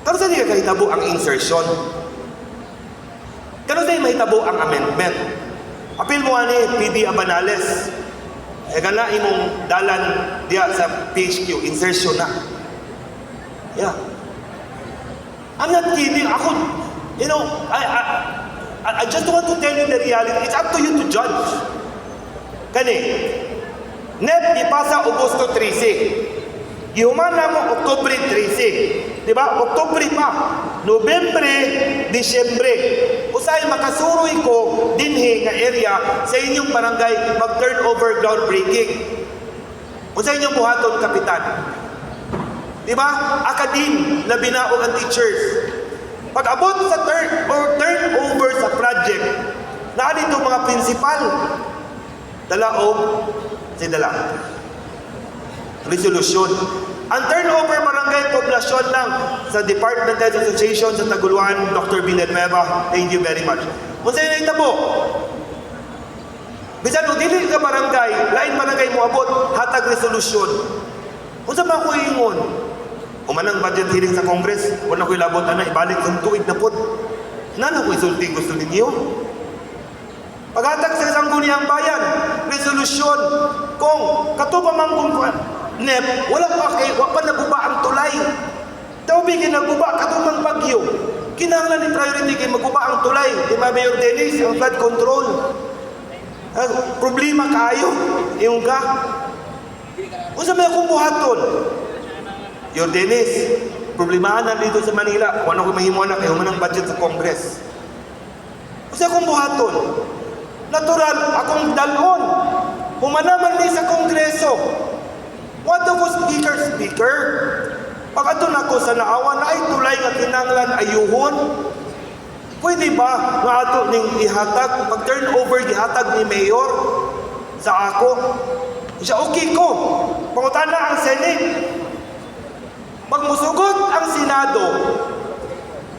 karon sa di kahitabo ang insertion? Karon sa mahitabo ang amendment? Apil mo ani PD Abanales. E kana imong dalan diya sa PHQ, insertion na. Yeah. I'm not kidding. Ako, I just want to tell you the reality. It's up to you to judge. Kani, NEP ipasa Agosto 13. Gihuman na mo Oktubre 13. Di ba? Oktubre pa. Nobyembre, Disyembre. Usahay makasuroy ko dinhi nga area sa inyong barangay mag-turn over groundbreaking. Unsa inyong buhaton, kapitan? Di ba? Academe, labi na og ang teachers. Pag abot sa turn or turnover sa project, naa dito mga principal. Dala og si dala. Resolution. Ang turnover barangay poblasyon lang sa Department Heads Association sa Taguluan, Dr. Villanueva, thank you very much. Kung sa'yo nahitabo, bisan og dili ka barangay, lain barangay mo abot, hatag resolusyon. Unsa man ko ingon? Human ang budget hearing sa Congress, wala ko ilabot ana, ibalik sa tuig na pod. Nana ko isulti gusto ninyo. Paghatag sa Sangguniang Bayan, resolusyon kung kato pa man kung NEP, wala pa kay wa pa naguba ang tulay. Daw bigin naguba kato mang bagyo. Kinahanglan ni priority kay maguba ang tulay. Di ba, Mayor Dennis, ang flood control. Ah, problema kaayo ingon ka. Unsa may akong buhaton? Mayor Dennis, problemahan na dito sa Manila. Kung ano ko mahimo na kay human ang budget sa Congress. Unsa akong buhaton? Natural, akong dalhon. Humanaman ni sa Kongreso. Wato ko speaker, speaker. Pag ato nako sa naawa na ay tulay nga kinanglan ayuhon. Pwede ba nga ato ning ihatag, pag turnover gihatag ni Mayor sa ako? Siya okay ko. Pangutana ang Senate. Pag musugot ang Senado,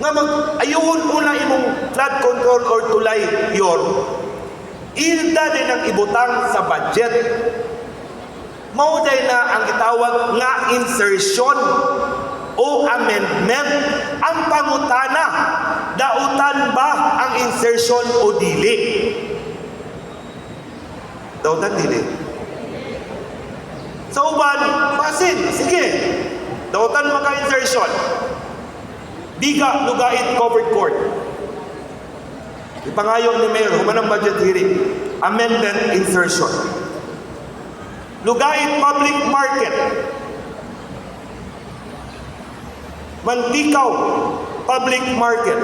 nga mag ayuhon una imong flood control or tulay yor, ilda din ang ibutang sa budget. Mao day na ang gitawag nga insertion o amendment. Ang pangutana, dautan ba ang insertion o dili? Dautan dili. Sa uban, basin, sige. Dautan maka-insertion. Biga, Lugait, covered court. Ipangayon ni Mayor, human ang budget hearing. Amendment insertion. Lugait Public Market. Manticao Public Market.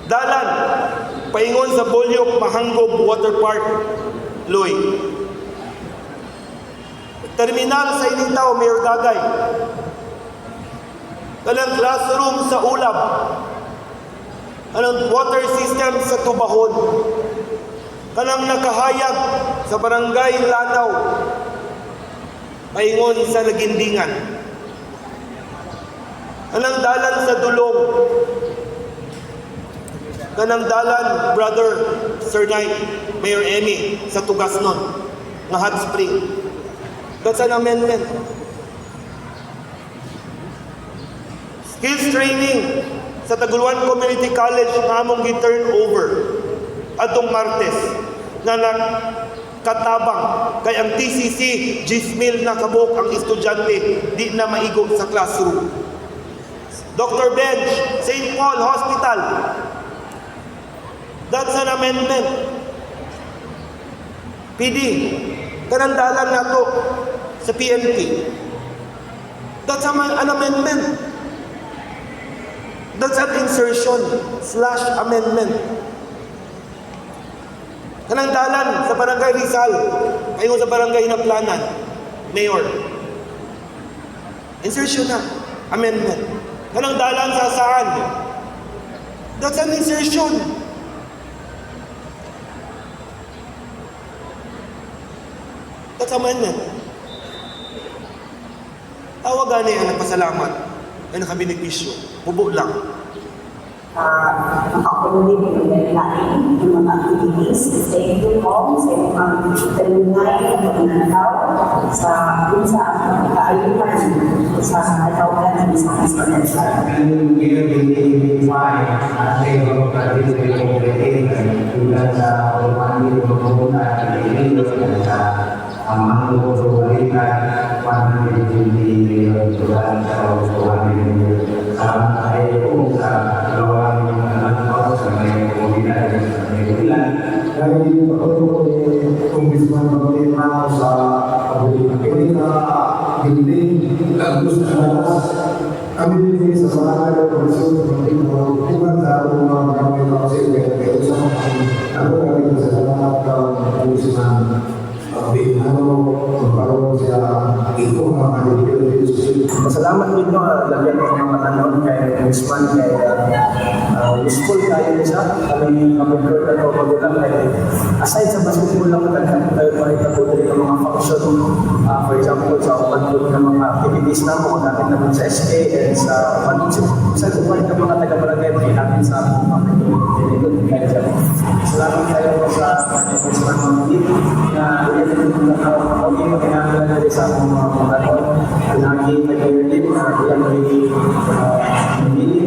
Dalan, paingon sa Bolyok, Mahanggob Water Park, Loy. Terminal sa Initao, Mayor Gagay. Kanang classroom sa Ulab. Kanang water system sa Tubahon. Kanang nakahayag sa Barangay Lanao. Paingon sa Lagindingan. Kanang dalan sa Dulong. Kanang dalan, brother Sir Knight, Mayor Emmy, sa Tugasnon, nga hot spring. That's an amendment. Skills training sa Taguluan Community College nga among gi-turn over atong Martes nga nakatabang kay ang TCC 10,000 na kabuok ang estudyante di na maigo sa classroom. Dr. Bench, St. Paul Hospital. That's an amendment. PD, kanang dalan nato sa PNP. That's an amendment. That's an insertion/amendment. Kanang dalan sa Barangay Rizal, ayon sa Barangay Hinaplanan, Mayor. Insertion na, amendment. Kanang dalan sa saan? That's an insertion. That's amendment. Tawag gani ang nagpasalamat ay nakabenepisyo. Mubo lang. Maka-accommodate ng lain ng mga activities. Thank you po sa inyong kanunay na pagnanakaw sa unsa ang kaayuhan sa katawhan sa Misamis Oriental. And we will be fine at may tulad sa 100 sa ang Mango Balikan 120 million sa 200 million. Salamat kayo po sa gawang anak sa may komunidad sa may komunidad. Dahil pagkatulong ni Congressman Magdalena sa pagpili na building, lagos na lakas. Kami din sa barangay ng Komisyon sa mga sa atong mga barangay council kaya sa mga ako kami sa salamat kang Congressman Bihano magkaroon siya ito ang mga. Masalamat din no, lagyan ko mga tanong kay Congressman kay useful kayo siya. Kami kapag na to magulang kay aside sa basketball lang, daghan kayo makita po diri ng mga function. For example, sa upan po ng mga activities na mo natin naman sa SK and sa upan sa upan ng mga taga-barangay natin sa mga kayo siya. Salamat kayo sa Congressman Mamdi na okay makinahanglan diri sa among mga pagkaton. Pinagi nag-relief na iyang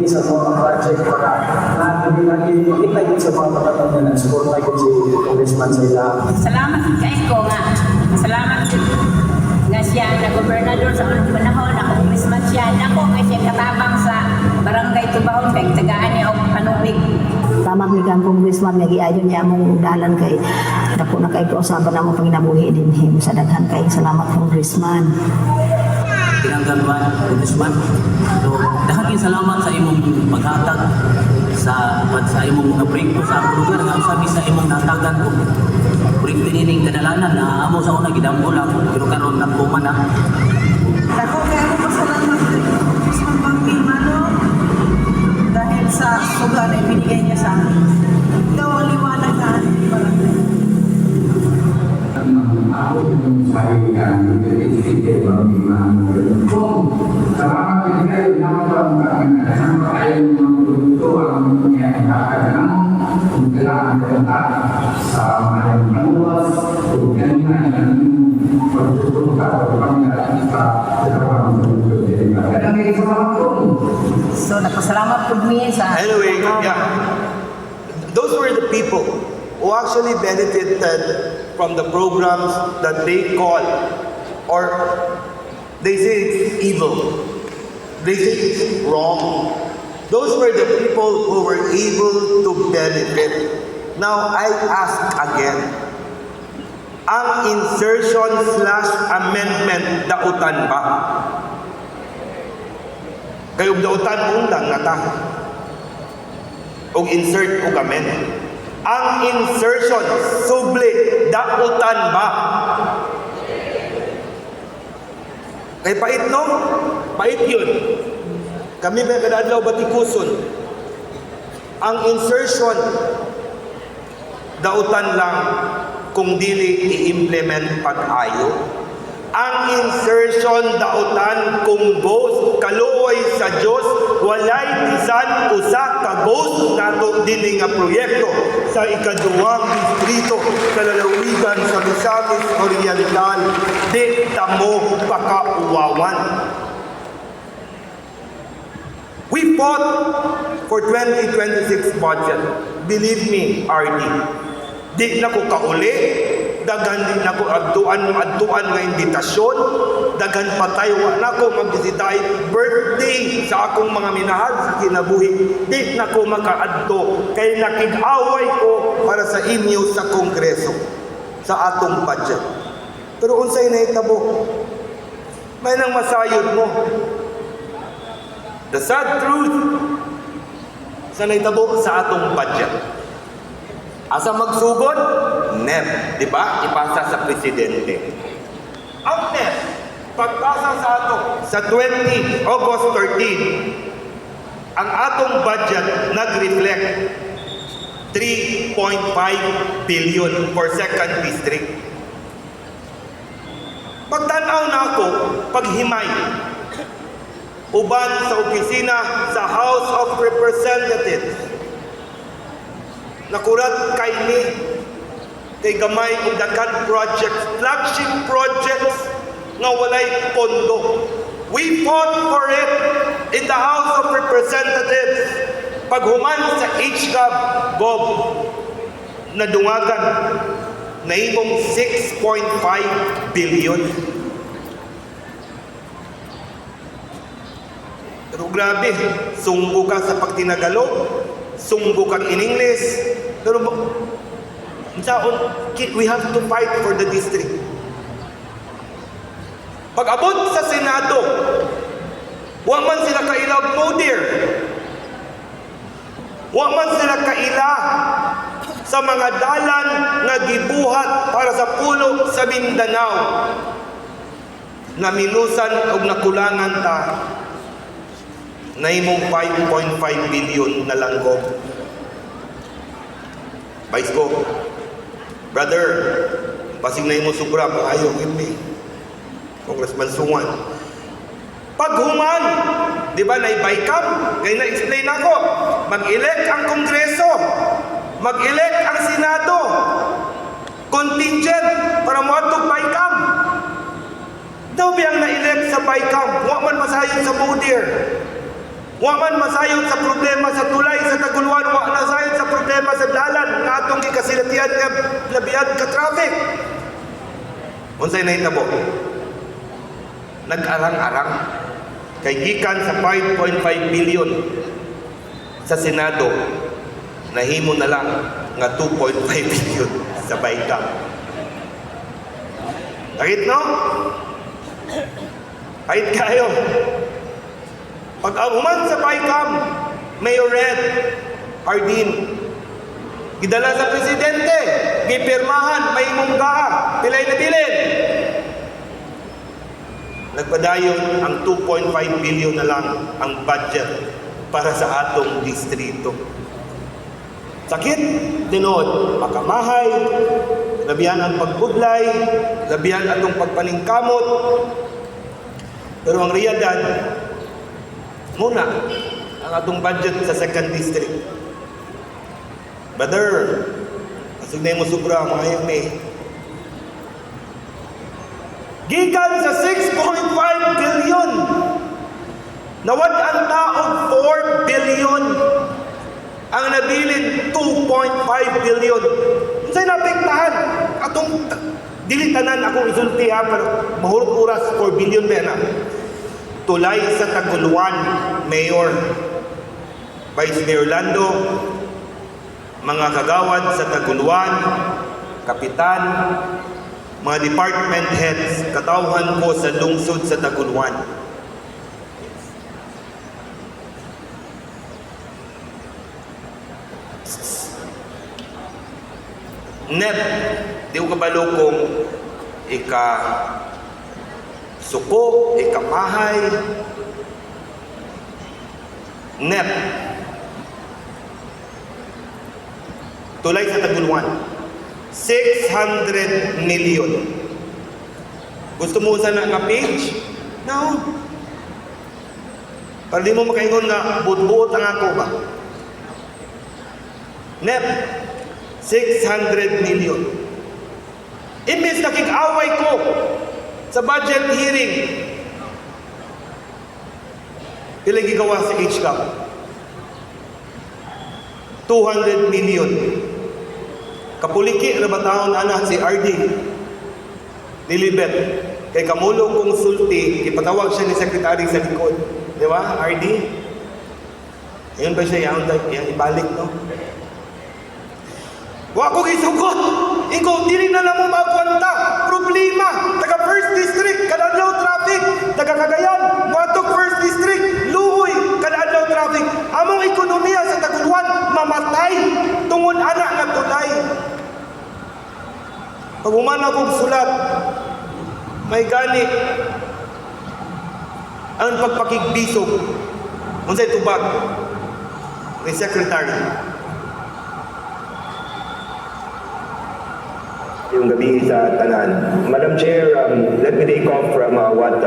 sa mga project para na lagi makita yun sa mga pagkaton na nag-support kay si Congressman sa ila. Salamat kay ko nga. Salamat nga siya na gobernador sa unang panahon, na congressman siya. Nako kay siya katabang sa Barangay Tubahon kay tagaan niya og panubig. Tama ni kang Congressman nga giayon niya among dalan kay dako na kay kausaban among panginabuhi dinhi sa daghan kay salamat, Congressman. Tinanggalman, Congressman. So, daghan salamat sa imong paghatag sa sa imong mga proyekto sa among lugar nga usabi sa imong natagan og proyekto nining kadalanan na amo sa una gidamgo lang pero karon nagkuman na. Dako kay ako pasalamat kay Congressman Bambi Mano dahil sa suga na ibinigay niya sa amin. Ikaw ang liwanag na aming barangay. Ako yung sabi nga, kung salamat din kayo na kasama kayo ng mga produkto ang mga kung kailangan ka sa mga manuwas o ganyan ang pagtuturo ka o pangyaran sa trabaho sa produkto. Kaya salamat po. So nagpasalamat pud mi sa Anyway, yeah. Those were the people who actually benefited from the programs that they call or they say it's evil. They say it's wrong. Those were the people who were able to benefit. Now, I ask again, ang insertion/amendment dautan ba? Kay og dautan, undang na ta. Og insert og amend. Ang insertion, subli, dautan ba? Kay pait, no? Pait yun. Kami ba kada adlaw batikuson. Ang insertion, dautan lang kung dili i-implement pag-ayo. Ang insertion dautan kung ghost, kaluoy sa Dios, walay bisan usa ka ghost nato dini nga proyekto sa ikaduhang distrito sa lalawigan sa Misamis Oriental. Di tamo pakauwawan. We fought for 2026 budget. Believe me, RD. Di na ko kauli, daghan di na ko adtuan adtuan nga imbitasyon, daghan patay wa na ko magbisitay birthday sa akong mga minahal sa kinabuhi. Di na ko makaadto kay nakig-away ko para sa inyo sa Kongreso sa atong budget. Pero unsay nahitabo? May nang masayod mo. The sad truth sa nahitabo sa atong budget. Asa magsugod? NEP, di ba? Ipasa sa presidente. Ang NEP, pagpasa sa ato sa 20 August 13, ang atong budget nag-reflect 3.5 billion for second district. Pagtanaw na ako, paghimay, uban sa opisina sa House of Representatives, nakurat kay ni, kay gamay og daghan projects, flagship projects nga walay pondo. We fought for it in the House of Representatives. Paghuman sa HGAB, Gob, nadungagan, nahimong 6.5 billion. Pero grabe, sunggo ka sa pagtinagalog, sunggo kang in English, pero unsaon, we have to fight for the district. Pag abot sa Senado, wa man sila kaila og Modir. Wa man sila kaila sa mga dalan nga gibuhat para sa pulo sa Mindanao. Naminusan og nakulangan ta, nahimong 5.5 billion na lang ko. Vice ko, brother, basig na imo sobra, maayo gid ni. Congressman Sungan. Paghuman, di ba, na BICAM? Ngayon na-explain ako. Mag-elect ang Kongreso. Mag-elect ang Senado. Contingent para moadtong BICAM. Daw biyang na-elect sa BICAM? Wa man masayon sa Modir. Wa man masayon sa problema sa tulay sa Taguluan, wa masayon sa problema sa dalan nga atong gikasilatian nga labian ka traffic. Unsay nahitabo? Nag-arang-arang kay gikan sa 5.5 billion sa Senado, nahimo na lang nga 2.5 billion sa BICAM. Sakit, no? Pahit kayo. Pag human sa BICAM, Mayor Red Hardin, gidala sa presidente, gipirmahan, may gaa, pilay na bilin. Nagpadayon ang 2.5 billion na lang ang budget para sa atong distrito. Sakit, tinuod, makamahay, labihan ang pagbudlay, labihan atong pagpaningkamot. Pero ang realidad, muna ang atong budget sa second district. Brother, asig na mo sobra, mga may. Gikan sa 6.5 billion, nawad ang taog 4 billion. Ang nabilin 2.5 billion. Unsay naapektahan? Atong dili tanan akong isulti ha, pero mahurot oras 4 billion ba na. Tulay sa Taguluan, Mayor, Vice Mayor Lando, mga kagawad sa Taguluan, kapitan, mga department heads, katawhan ko sa lungsod sa Taguluan. NEP, di ko kabalo kung ika suko, ikamahay. NEP. Tulay sa Taguluan. 600 million. Gusto mo sa na nga page? No. Para di mo makaingon nga buot-buot ang ako ba? NEP, 600 million. Imbes nakig-away ko sa budget hearing, pila gigawa sa HCAP? 200 million. Kapuliki na ba taon ana si RD? Nilibet. Kay kamulong kong sulti, ipatawag siya ni secretary sa likod. Di ba, RD? Ayun ba siya, yung ibalik, no? Wa ko gisugot. Ikaw, dili na lang mo makwanta. Problema. Taga First District, kada adlaw traffic. Taga Cagayan, moadtog First District, Luoy, kada adlaw traffic. Among ekonomiya sa Taguluan, mamatay. Tungod ana nga tulay. Pag human akong sulat, may gani ang pagpakigbisog. Unsay tubag ni Secretary? Maayong gabii sa tanan. Madam Chair, let me take off from what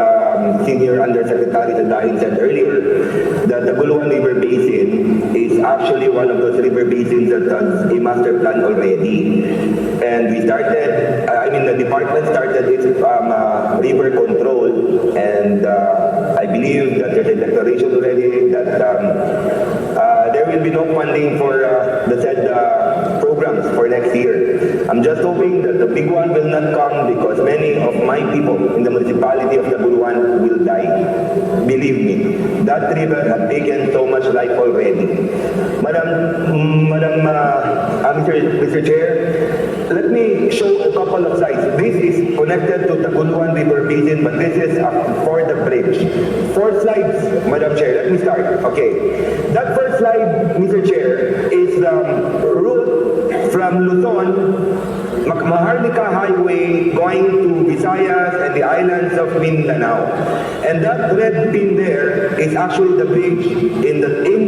Senior Undersecretary Tadahin said earlier, that the Taguluan River Basin is actually one of those river basins that has a master plan already. And we started, I mean, the department started its river control, and I believe that there's a declaration already that there will be no funding for the said programs for next year. I'm just hoping that the big one will not come because many of my people in the municipality of Taguluan will die. Believe me, that river had taken so much life already. Madam, Mr. Chair, let me show a couple of slides. This is connected to Taguluan River Basin, but this is for the bridge. Four slides, Madam Chair. Let me start. Okay. That first slide, Mr. Chair, is the route from Luzon, Maharlika Highway, going to Visayas and the islands of Mindanao. And that red pin there is actually the bridge in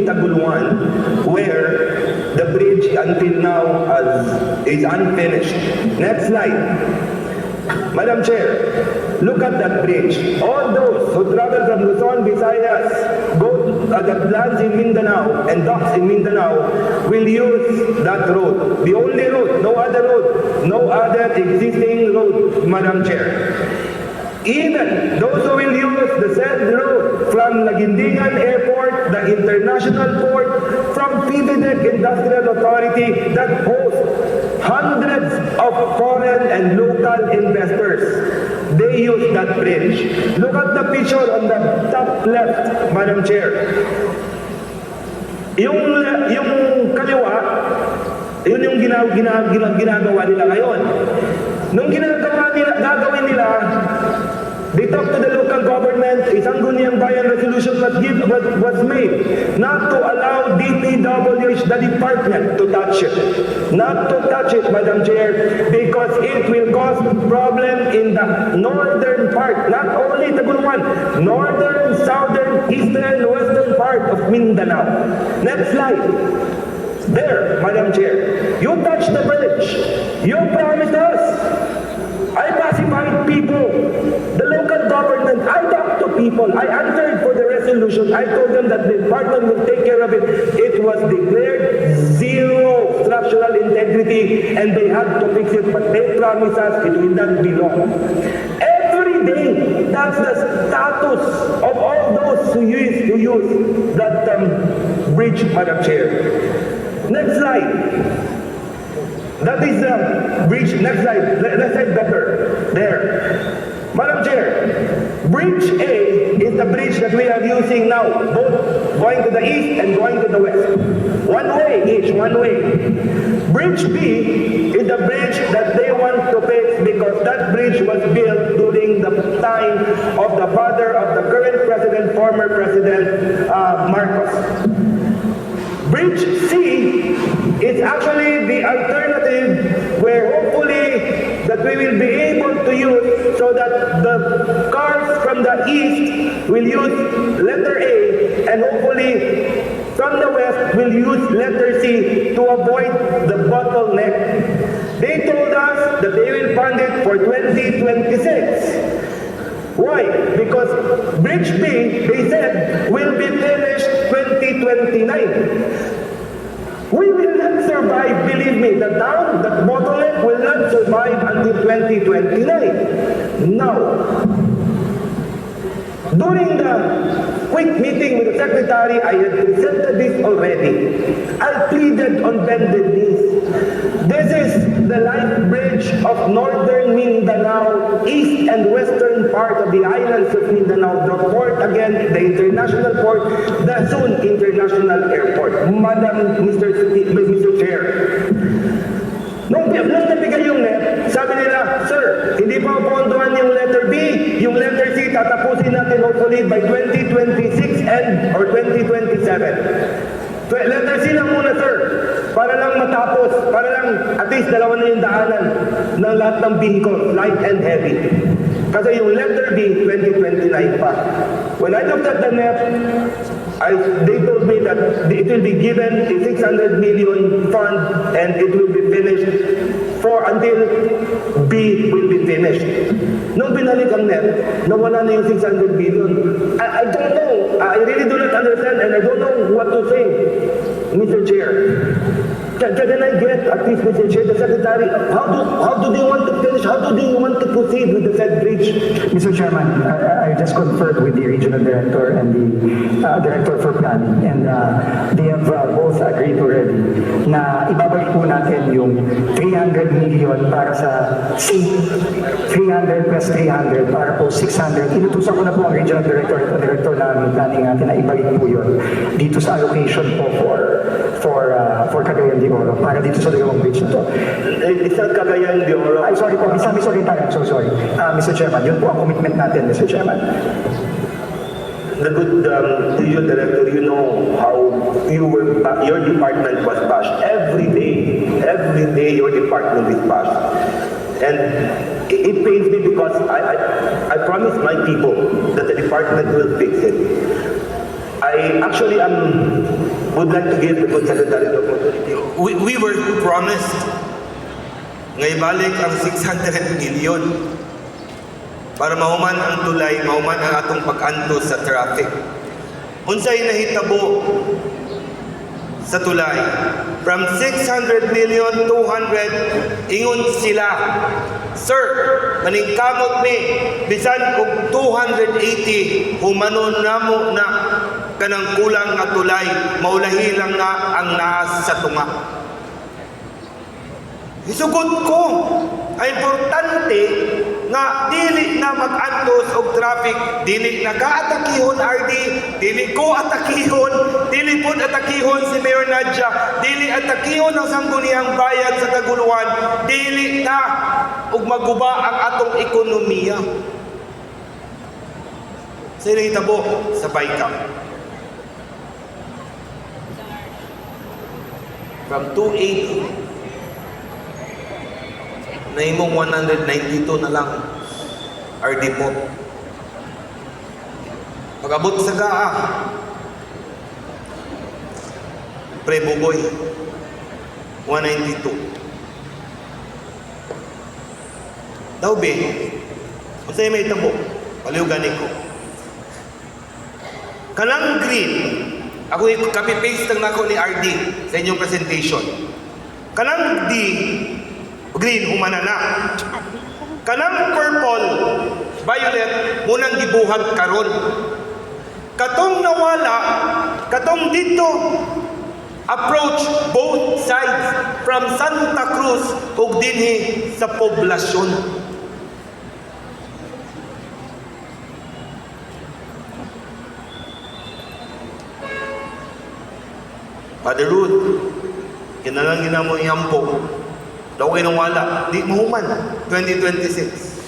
Taguluan, where the bridge until now is unfinished. Next slide. Madam Chair, look at that bridge. All those who travel from Luzon, Visayas, go that lands in Mindanao and docks in Mindanao will use that road. The only road, no other road, no other existing road, Madam Chair. Even those who will use the said road from Laguindingan Airport, the international port, from PHIVIDEC Industrial Authority that hosts hundreds of foreign and local investors. They use that bridge. Look at the picture on the top left, Madam Chair. Yung kaliwa, yun yung ginagawa nila ngayon. Nung ginagawa nila, gagawin nila, they talked to the local government, a Sangguniang Bayan resolution was made not to allow DPWH, the department, to touch it. Not to touch it, Madam Chair, because it will cause problem in the northern part, not only Taguluan, northern, southern, eastern, western part of Mindanao. Next slide. There, Madam Chair, you touched the bridge. You promised us. I pacified people. The local government, I talked to people. I answered for the resolution. I told them that the department will take care of it. It was declared zero structural integrity and they had to fix it, but they promised us it will not be long. Every day, that's the status of all those who use that bridge, Madam Chair. Next slide. That is the bridge. Next slide. Next slide better. There. Madam Chair, Bridge A is the bridge that we are using now, both going to the east and going to the west. One way each, one way. Bridge B is the bridge that they want to fix because that bridge was built during the time of the father of the current president, former President Marcos. Bridge C is actually the alternative where hopefully that we will be able to use so that the cars from the east will use letter A and hopefully from the west will use letter C to avoid the bottleneck. They told us that they will fund it for 2026. Why? Because Bridge B, they said, will be finished 2029. We will not survive, believe me, the town, the bottleneck will not survive until 2029. Now, during the quick meeting with the secretary, I had presented this already. I pleaded on bended knees. This is the life bridge of northern Mindanao, east and western part of the islands of Mindanao, the port again, the international port, the soon international airport. Madam, Mr. Chair, nung nabigay yung NEP, sabi nila, "Sir, hindi pa pondohan yung letter B, yung letter C, tatapusin natin hopefully by 2026 and or 2027. Letter C lang muna, sir, para lang matapos, para lang at least dalawa na yung daanan ng lahat ng vehicle, light and heavy." Kasi yung letter B, 2029 pa. When I looked at the NEP, they told me that it will be given a 600 million fund and it will be finished 4 for until B will be finished. Nung binalik ang NEP, nawala na yung 600 billion. I don't know. I really do not understand and I don't know what to say, Mr. Chair. Can I get, at least, Mr. Chair, the Secretary, how do they want to finish? How do they want to proceed with the said bridge? Mr. Chairman, I just conferred with the regional director and the director for planning, and they have both agreed already na ibabalik po natin yung 300 million para sa C, 300 plus 300 para po 600. Inutusan ko na po ang regional director at ang director ng planning natin na ibalik po yun dito sa allocation po for Cagayan de Oro para dito sa dalawang bridge na to. It's not Cagayan de Oro. Ay, sorry po, Misamis Oriental. I'm so sorry. Mr. Chairman, yun po ang commitment natin, Mr. Chairman. The good regional director, you know how your department was bashed every day. Every day your department is bashed. And it pains me because I promised my people that the department will fix it. I actually would like to give the good secretary the opportunity. We were promised nga ibalik ang 600 million para mahuman ang tulay, mahuman ang atong pag-antos sa traffic. Unsay nahitabo sa tulay? From 600 million, 200, ingon sila, "Sir, maningkamot mi, bisan og 280, humanon namo na kanang kulang nga tulay, maulahi lang na ang naas sa tunga." Isugot ko, ay importante nga dili na mag-antos og traffic, dili na ka atakihon, RD, dili ko atakihon, dili pud atakihon si Mayor Nadia, dili atakihon ang Sangguniang Bayan sa Taguluan, dili ta og maguba ang atong ekonomiya. Sa nahitabo sa BICAM. From 280, nahimong 192 na lang, RD po. Pag-abot sa GAA, Pre Buboy, 192. Daw be, unsay may tabo? Paliw gani ko. Kanang green, ako i-copy paste lang nako ni RD sa inyong presentation. Kanang D, green, humana na. Kanang purple, violet, munang gibuhat karon. Katong nawala, katong dito, approach both sides from Santa Cruz ug dinhi sa poblasyon. Father Ruth, kinalang ginamo iyampo. Daw kay nawala, di mahuman 2026.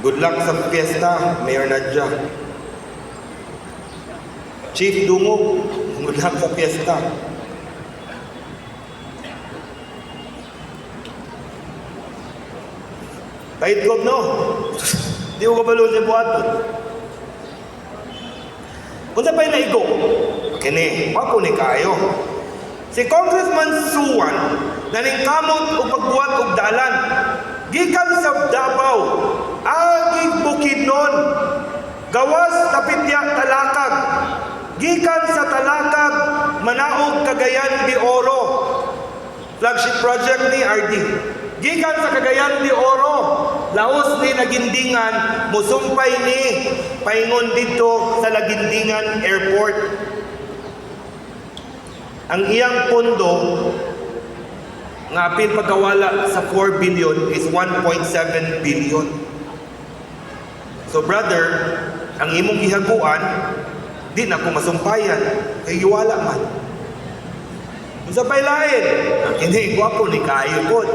Good luck sa fiesta, Mayor Nadia. Chief Dungog, good luck sa fiesta. Kahit ko, no? Di ko kabalo sa buhaton. Unsa pa'y naigo? Kini, wapo ni kayo. Si Congressman Suwan, naningkamot og pagbuhat og dalan, gikan sa Davao, agig Bukidnon, gawas tapitya Talakag, gikan sa Talakag, manaog Cagayan de Oro. Flagship project ni RD. Gikan sa Cagayan de Oro, laos ni Laguindingan, musumpay ni paingon dito sa Laguindingan Airport. Ang iyang pondo nga apil pagkawala sa 4 billion is 1.7 billion. So brother, ang imong gihaguan di na ko masumpayan kay giwala man. Unsa pay lain? Ang kini gwapo ni kaayo pod.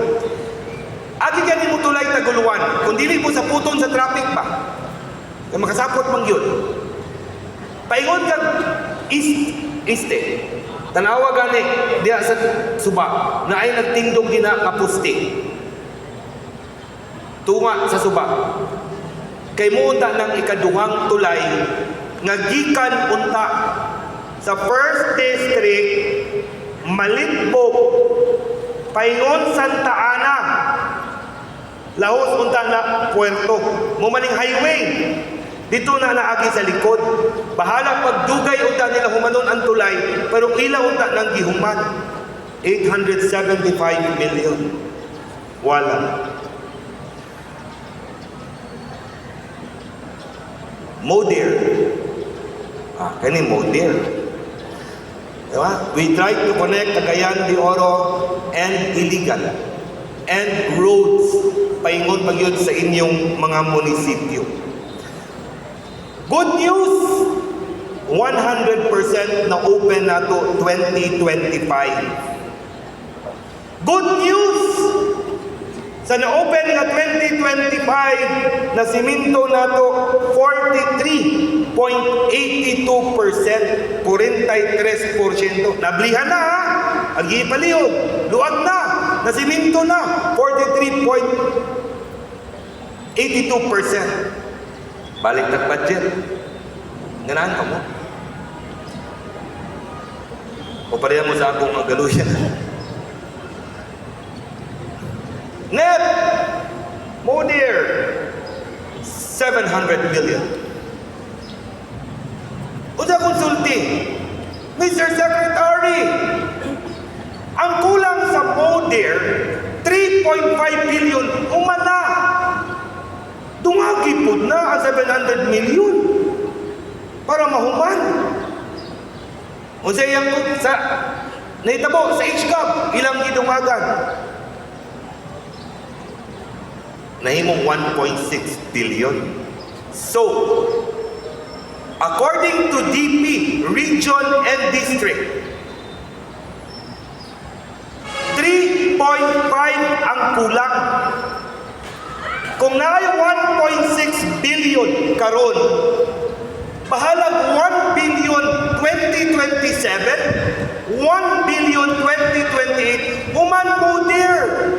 Agi gani mo tulay Taguluan, kung dili mo saputon sa traffic ba? Kay makasapot man gyud. Paingon kag east este. Tanawa gani diha sa suba na ay nagtindog gina nga poste. Tunga sa suba. Kay muunta ng ikaduhang tulay nga gikan unta sa first district Malitbog Paingon Santa Ana. Lahos unta na puerto. Mao maning highway. Dito na naagi sa likod. Bahala pagdugay unta nila humanon ang tulay, pero ila unta nang gihuman. 875 million. Wala. Modir. Ah, kani Modir. Diba? We tried to connect Cagayan de Oro and Iligan and roads paingon pagyud sa inyong mga munisipyo. Good news! 100% na open na to 2025. Good news! Sa na-open nga 2025 na siminto nato 43.82%, 43%. Nablihan na ha! Ang gipalihog, luag na, nasiminto na, 43.82%. Balik tag budget. Ganahan ka mo? O pareha mo sa akong galuyan. NEP! Modir! 700 million. Unsa consulting? Mr. Secretary, ang kulang sa Modir, 3.5 billion, humana. Dungagi pud na ang 700 million para mahuman. Unsa iyang sa nahitabo sa HGAB, ilang gidungagan? Nahimong 1.6 billion. So, according to DP, region and district, 3.5 ang kulang. Kung naay 1.6 billion karon, bahalag 1 billion 2027, 1 billion 2028, human mo dear.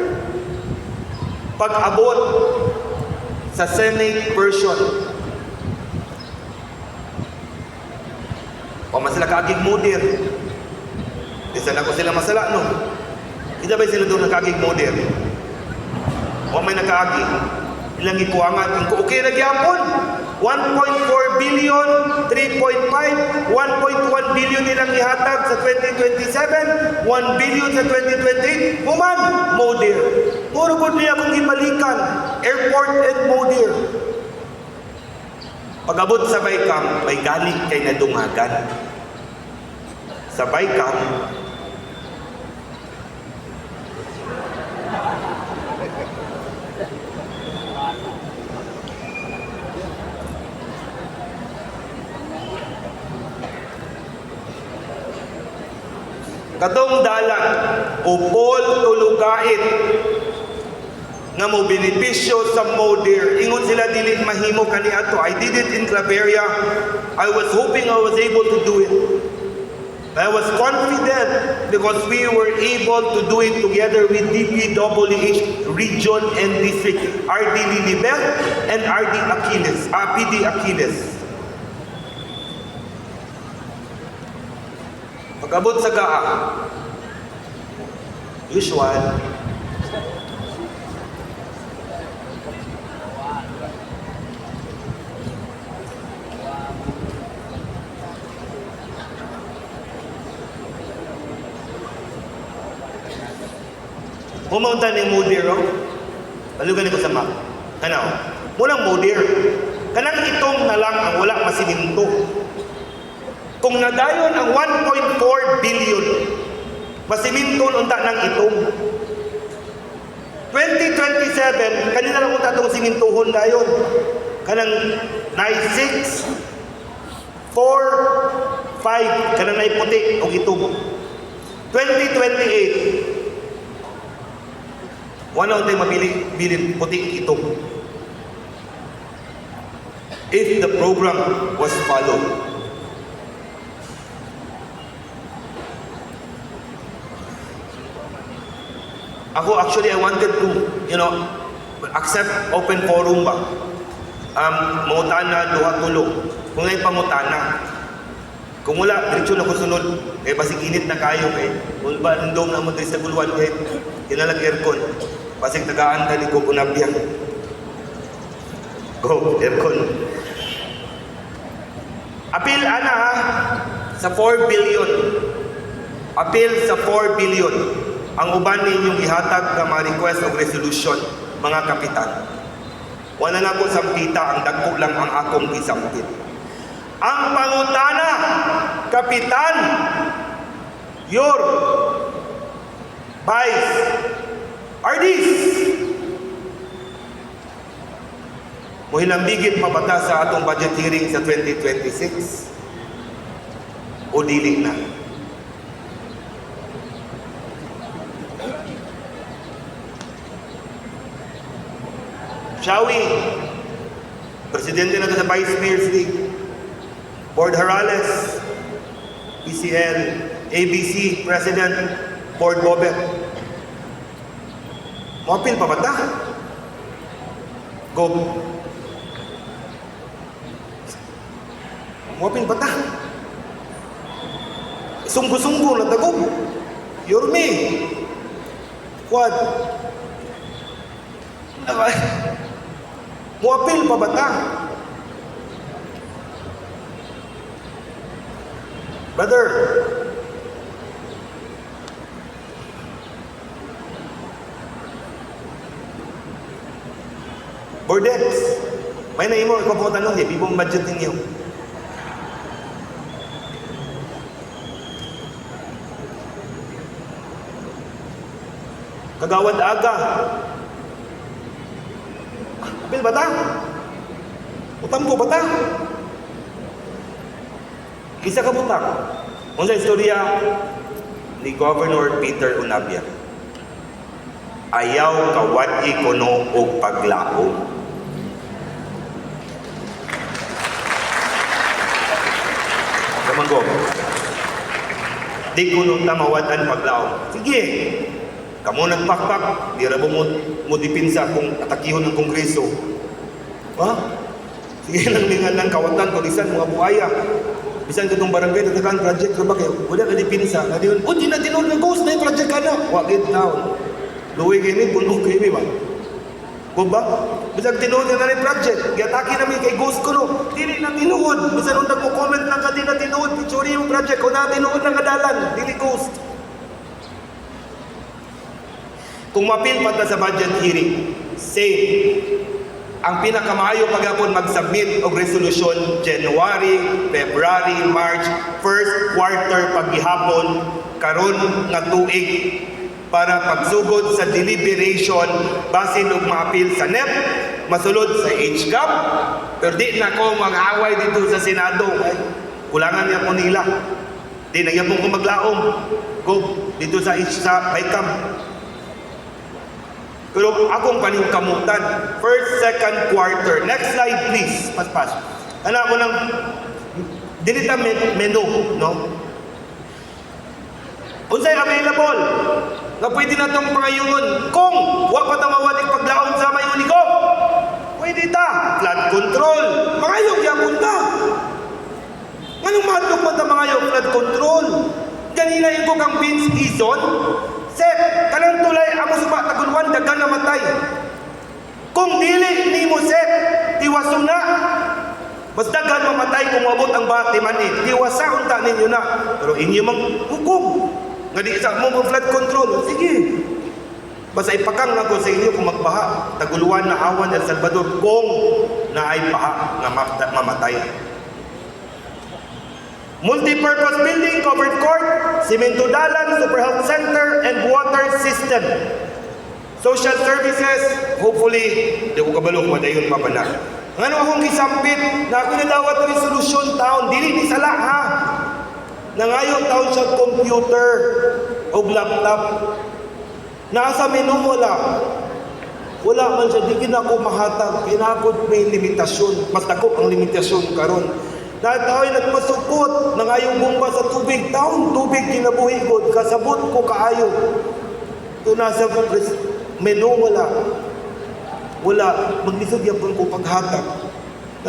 Pag-abot sa Senate version, o man sila kaagig modir. Di sana ko sila masala, no? Hindi ba sila doon nakaagig modir? O may nakaagi. Ilang ikuangan. Kung okay na gyapon, 1.4 billion, 3.5, 1.1 billion nilang ihatag sa 2027, 1 billion sa 2028, human, modir. Puro po niya akong gibalikan, airport and modir. Pag-abot sa Bicam, may galing kay nadungagan. Sa Bicam, katong dalan upol tulugait nga mo benepisyo sa Modir. Ingon sila dili mahimo kani ato. I did it in Claveria. I was hoping I was able to do it. I was confident because we were able to do it together with DPWH region and district, RD Lilibet and RD Achilles, PD Achilles. Pag-abot sa GAA, usual, pumunta ni Modir, oh. Balugan ko sa map. Ano? Mulang Modir. Kanang itong na lang ang wala masiminto. Kung nadayon ang 1.4 billion, masiminto unta ng itong. 2027, kanina lang unta itong simintuhon dayon. Kanang 9, 6, 4, 5, kanang naiputi og itong. 2028, wala untay mabili bilin puti itong. If the program was followed. Ako actually I wanted to, accept open forum ba. Mangutana duha tulo. Kung ay pangutana. Kung wala, diretso na ko sunod. Kay basig init na kayo kay. Kung ba nindom na mo diri sa gulwan kay Kinalag aircon. Basig tagaan ta ni Gob Unabia. Go, aircon. Apil ana ha sa 4 billion. Apil sa 4 billion. Ang uban ninyong ihatag nga mga request og resolution, mga kapitan. Wala na ko sampita, ang dagko lang ang akong gisampit. Ang pangutana, kapitan, your vice, Ardis, mohilambigit pa ba ta sa atong budget hearing sa 2026? O dili na? Shawi, presidente na to sa Vice Mayor's League, Board Harales, PCL, ABC, President, Board Bobet. Moapil pa ba ta? Go. Moapil ba ta? Sunggo-sunggo na tagog. Yorme. Quad. Muapil pa ba ta? Brother, Bordex, may naimo ikaw po tanong eh, bibong budget ninyo. Kagawad Aga. Apil ba ta? Utampo ba ta? Isa ka butang. Unsa istorya ni Governor Peter Unabia? Ayaw kawad-i kuno og paglaom. Kamanggo. Di kuno ta mawad-an paglaom. Sige. Kamo nagpakpak, di ra mo dipinsa kung atakihon ng Kongreso. Ha? Sige lang ningan lang kawatan ko bisan mga buaya. Bisan katong barangay tatakan project ra ba kayo? Wala ka dipinsa. Kadiyon, oh di na tinuod nga ghost na project ka na. Wa gid taon. Luwi kay mi, puno kay mi ba? Kung ba? Bisag tinuod nga na project, giatake nami kay ghost kuno. Dili na tinuod. Bisan untag mo comment lang ka di na tinuod, picture yung project ko na tinuod lang kadalan, dili ghost. Kung mapil pa ta sa budget hearing, same. Ang pinakamaayo paghapon mag-submit og resolution January, February, March, first quarter paghihapon karon nga tuig para pagsugod sa deliberation basin og maapil sa NEP, masulod sa HGAB, pero di na ko mag-away dito sa Senado. Ay, kulangan niya po nila. Di na gyapon ko maglaom. Go dito sa sa BICAM. Pero akong paningkamutan, first, second quarter. Next slide please. Paspas. Ano ako ng dili ta menu, no? Unsay available nga pwede na tong pangayon kung wa pa ta mawalig paglaom sa may unigo. Pwede ta flood control. Mangayo gyapon ta. Nganong mahadlok man ta mangayo flood control? Ganina yung kang Vince Hizon. Sek, kanang tulay amo suba Taguluan daghan namatay. Kung dili nimo sek, tiwaso na. Mas daghan mamatay kung moabot ang bati man eh. Tiwasa unta ninyo na. Pero inyo mang hukom. Nga di sa mo flood control. Sige. Basta ipakang na ko sa inyo kung magbaha. Taguluan na awan El Salvador kung naay baha nga mamatay. Multi-purpose building, covered court, simento dalan, super health center, and water system. Social services, hopefully, di ko kabalo kung madayon pa ba na. Ngano akong gisampit na ako nadawat resolution taon, dili ni sala ha. Nangayon taon siya computer o laptop. Nasa menu wala. Wala man siya, di gid ako mahatag. Kinakod may limitasyon. Mas dako ang limitasyon karon. Dahil tao'y nagpasukot, nangayong bumba sa tubig, taon tubig kinabuhi ko, kasabot ko kaayo. Ito nasa menu wala. Wala, maglisod yapon ko paghatag.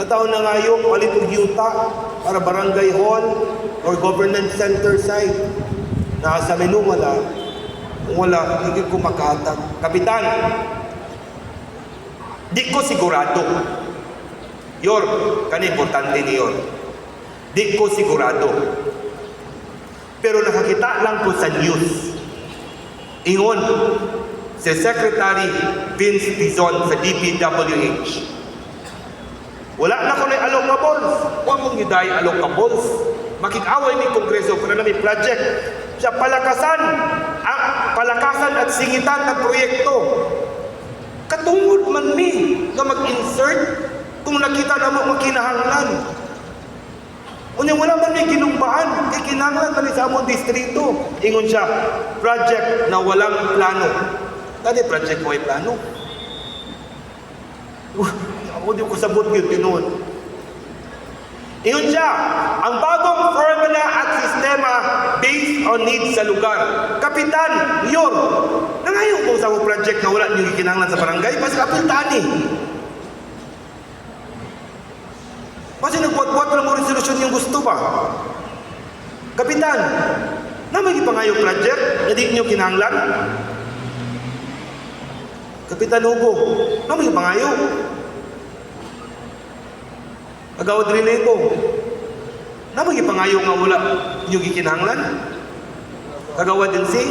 Nataon na ngayon, palit og yuta para barangay hall or government center site. Nasa menu wala. Kung wala, hindi ko makahatag. Kapitan, di ko sigurado. Yor, kani importante ni Yor. Di ko sigurado. Pero nakakita lang ko sa news. Ingon, si Secretary Vince Dizon sa DPWH. Wala na ko na allocables. Huwag mong giday allocables. Makikaway ni Kongreso pero na may project. Sa palakasan, ang palakasan at singitan ng proyekto. Katungod man mi nga mag-insert kung nakita na mo makinahanglan. Unya wala man may ginumbaan kay kinahanglan man ni sa among distrito. Ingon siya, project na walang plano. Dati project mo ay plano. Ako di ko sabot yun tinuod. Ingon siya, ang bagong formula at sistema based on needs sa lugar. Kapitan, Yor, nangayo ko sa akong project na wala niyo gikinahanglan sa barangay, basta apil tani. Kasi nagbuat-buat na mo resolusyon yung gusto ba? Kapitan, na may gipangayo project na di niyo kinahanglan? Kapitan Hugo, na may gipangayo? Agawad rin ito. Na may gipangayo nga wala niyo gikinahanglan? Kagawad din si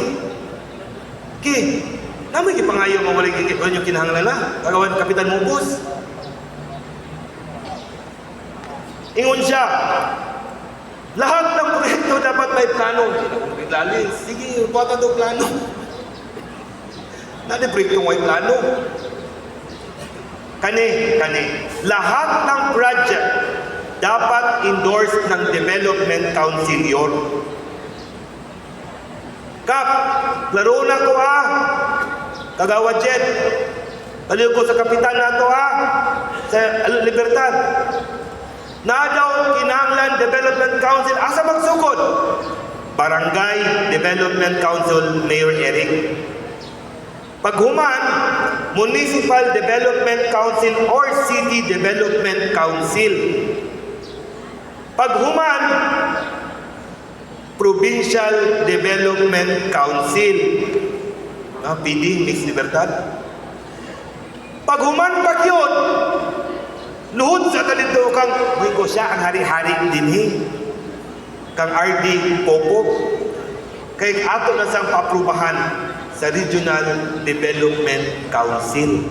Ki, na may gipangayo nga wala niyo kinahanglan na? Kagawad Kapitan Mubos. Ingon siya, lahat ng proyekto dapat may plano. Sige, buhatan daw plano. Nani proyekto may plano. Kani. Lahat ng project dapat endorsed ng Development Council yor. Kap, laro na ko ah. Kagawad Jet. Baliw ko sa kapitan na to ah. Sa Libertad. Na daw kinahanglan Development Council asa magsugod? Barangay Development Council, Mayor Eric. Paghuman, Municipal Development Council or City Development Council. Paghuman, Provincial Development Council. PD, Mix Libertad. Paghuman pag yun, luhod sa talito kang, uy ko siya ang hari-hari dinhi. Kang RD Popo. Kay ato na siyang paaprubahan sa Regional Development Council.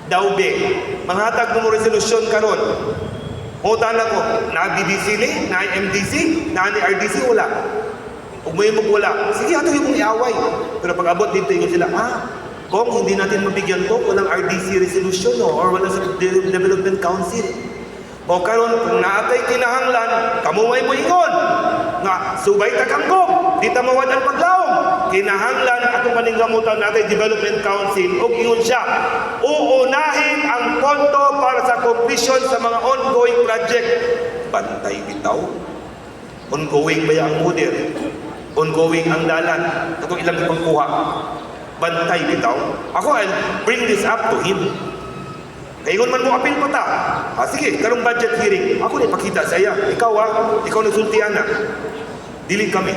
Daw be, manghatag mo resolusyon karon. Unta na ko, na BDC ni, na MDC, na ni RDC, wala. Ug may mo wala. Sige, ato yung iaway. Pero pag abot dito ingon sila, kung hindi natin mabigyan to, walang RDC resolution no, or wala sa Development Council. O karon kung naatay kinahanglan, kamo may moingon nga subay ta kangkong, di ta mawad ang paglaom. Kinahanglan atong paninggamutan natay Development Council ug ingon siya, uunahin ang pondo para sa completion sa mga ongoing project. Bantay bitaw. Ongoing ba ang model? Ongoing ang dalan. Katong ilang ipangkuha. Bantay bitaw. Ako, I'll bring this up to him. Kaingon man mo apil pa ta. Sige, karong budget hearing, ako na ipakita sa iya. Ikaw ikaw nagsultian na. Dili kami.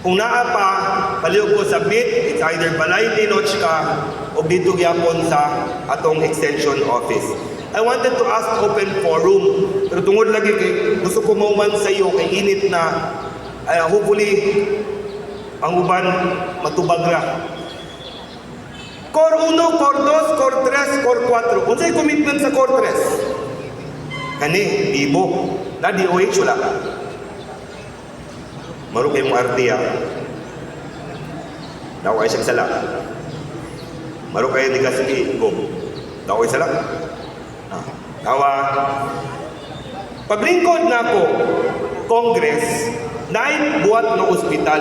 Kung naa pa, palihog ko submit, it's either balay ni Nochka o dito gyapon sa atong extension office. I wanted to ask open forum, pero tungod lagi kay gusto ko mauman sa iyo kay init na hopefully ang uban matubag ra. Core 1, Core 2, Core 3, Core 4. Unsay commitment sa Core 3? Kani, libo. Na DOH wala. Maro kay mong arte ah. Daw kay siyang sala. Maro kayo ni Gaspi, go. Daw kay sala. Tawa. Paglingkod na ako, Congress, naay buhat nga ospital,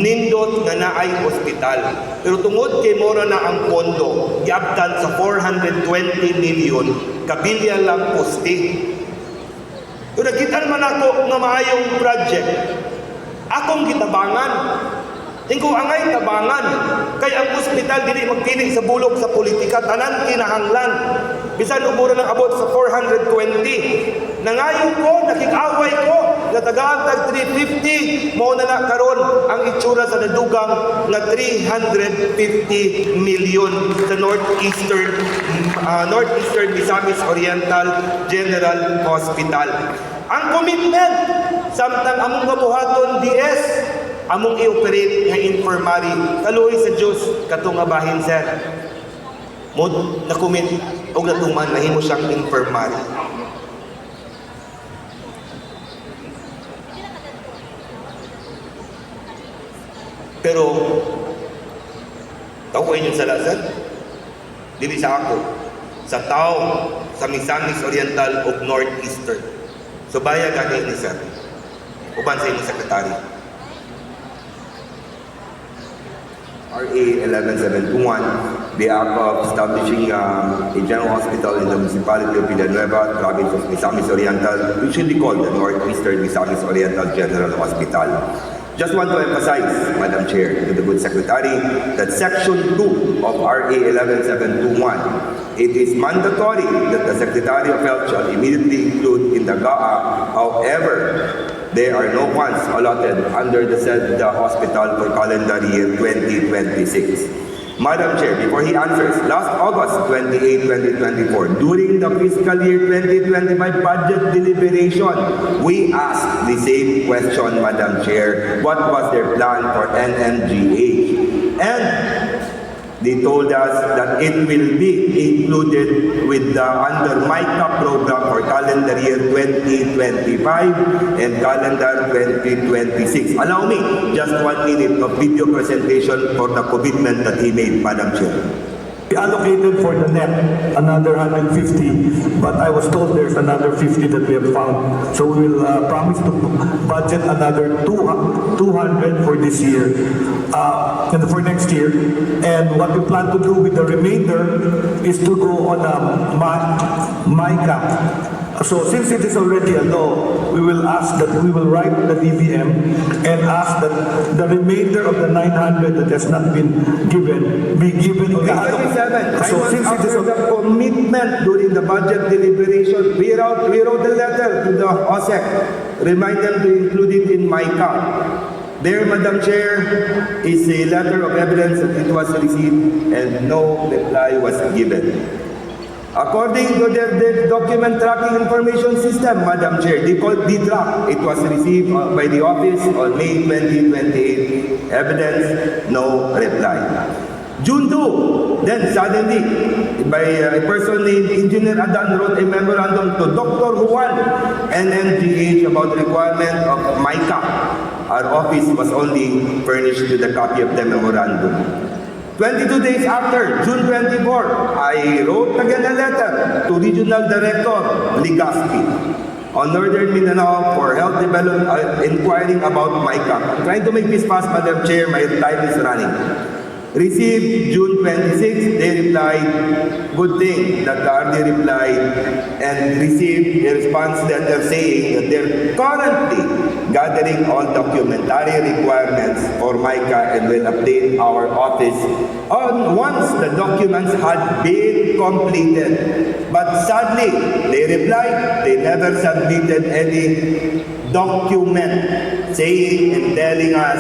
nindot nga naay ospital. Pero tungod kay mora na ang pondo, giabtan sa 420 million, kabilya lang poste. Pero nakitaan man ako nga maayong project, akong gitabangan. Ingko angay tabangan kay ang ospital dili magpili sa bulok sa politika, tanan kinahanglan. Bisan ubora ng abot sa 420. Nangayo ko, nakikaway ko, Natagaan tag 350, mao na na karon ang itsura sa nadugang nga 350 million sa Northeastern Misamis Oriental General Hospital. Ang commitment samtang among gabuhaton DS, among i-operate nga infirmary, kaluoy sa Dios kato nga bahin, sir. Mo na-commit og natuman, nahimo siyang infirmary. Pero tao inyong sala, sir. Dili sa ako, sa tao sa Misamis Oriental ug Northeastern. So baya gani ni sir uban sa imong secretary. RA 11721, the act of establishing a general hospital in the municipality of Villanueva, province of Misamis Oriental, which should be called the Northeastern Misamis Oriental General Hospital. Just want to emphasize, Madam Chair, to the good Secretary, that Section 2 of RA 11721, it is mandatory that the Secretary of Health shall immediately include in the GAA. However, there are no funds allotted under the said hospital for calendar year 2026. Madam Chair, before he answers, last August 28, 2024, during the fiscal year 2025 budget deliberation, we asked the same question, Madam Chair. What was their plan for NMGH? And they told us that it will be included with the under MICA program for calendar year 2025 and calendar 2026. Allow me just 1 minute of video presentation for the commitment that he made, Madam Chair. We allocated for the net another 150, but I was told there's another 50 that we have found. So we will promise to budget another 200 for this year and for next year. And what we plan to do with the remainder is to go on a MICA. So since it is already a law, we will ask that we will write the DBM and ask that the remainder of the 900 that has not been given be given. 27, So 9 months since it is after the commitment during the budget deliberation, we wrote a letter to the OSEC, remind them to include it in MICA. There, Madam Chair, is a letter of evidence that it was received and no reply was given. According to their document tracking information system, Madam Chair, they called DTRAC. It was received by the office on May 2028. Evidence, no reply. June 2, then suddenly, by a person named Engineer Adan wrote a memorandum to Dr. Juan, NMGH, about the requirement of MICA. Our office was only furnished with a copy of the memorandum. 22 days after, June 24, I wrote again a letter to Regional Director Ligaspi on Northern Mindanao for Health Development, inquiring about MICA. I'm trying to make this fast, Madam Chair, my time is running. Received June 26, they replied, good thing that the RD replied and received a response letter saying that they're currently gathering all documentary requirements for MICA and will update our office on once the documents had been completed. But sadly, they replied they never submitted any document saying and telling us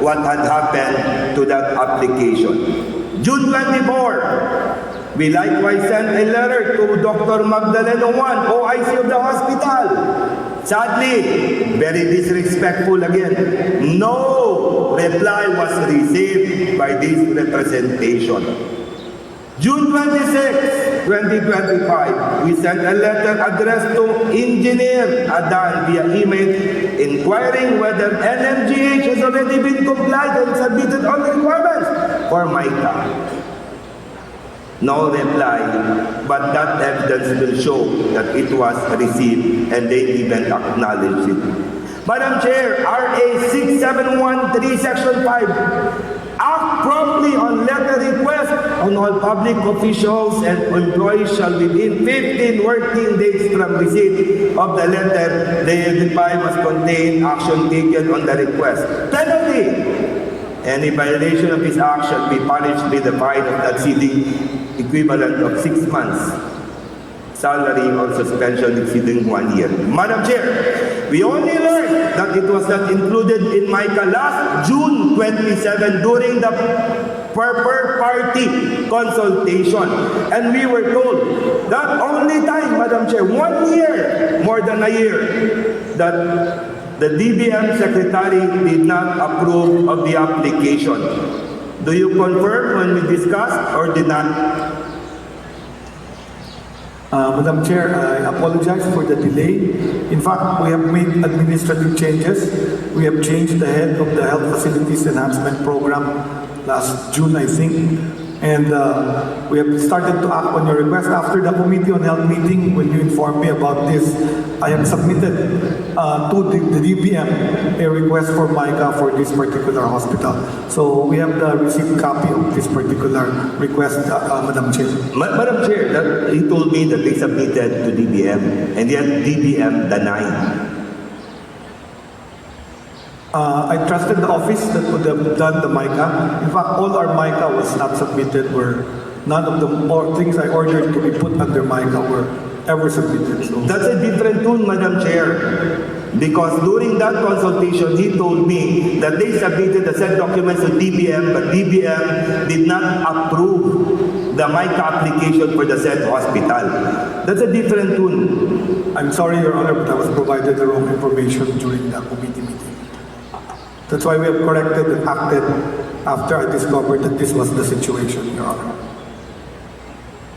what had happened to that application. June 24, we likewise sent a letter to Dr. Magdaleno Juan, OIC of the hospital. Sadly, very disrespectful again, no reply was received by this representation. June 26, 2025, we sent a letter addressed to Engineer Adan via email inquiring whether NMGH has already been complied and submitted all the requirements for MICA. No reply, but that evidence will show that it was received and they even acknowledged it. Madam Chair, RA 6713, Section 5, act promptly on letter request on all public officials and employees shall within 15 working days from receipt of the letter they identify must contain action taken on the request. Penalty! Any violation of this act shall be punished with a fine of not exceeding equivalent of 6 months salary or suspension exceeding 1 year. Madam Chair, We only learned that it was not included in MICA last June 27 during the per party consultation. And we were told that only time, Madam Chair, one year, more than a year, that the DBM Secretary did not approve of the application. Do you confirm when we discussed or did not? Madam Chair, I apologize for the delay. In fact, we have made administrative changes. We have changed the head of the Health Facilities Enhancement Program last June, I think. And we have started to act on your request. After the Committee on Health meeting, when you informed me about this, I have submitted to the DBM a request for MICA for this particular hospital. So we have the received copy of this particular request, Madam Chair. Madam Chair, that he told me that they submitted to DBM, and yet DBM denied. I trusted the office that would have done the MICA. In fact, all our MICA was not submitted, were none of the more things I ordered to be put under MICA were ever submitted. So That's a different tune, Madam Chair. Because during that consultation, he told me that they submitted the said documents to DBM, but DBM did not approve the MICA application for the said hospital. That's a different tune. I'm sorry, Your Honor, but I was provided the wrong information during the committee meeting. That's why we have corrected and acted after I discovered that this was the situation, Your Honor.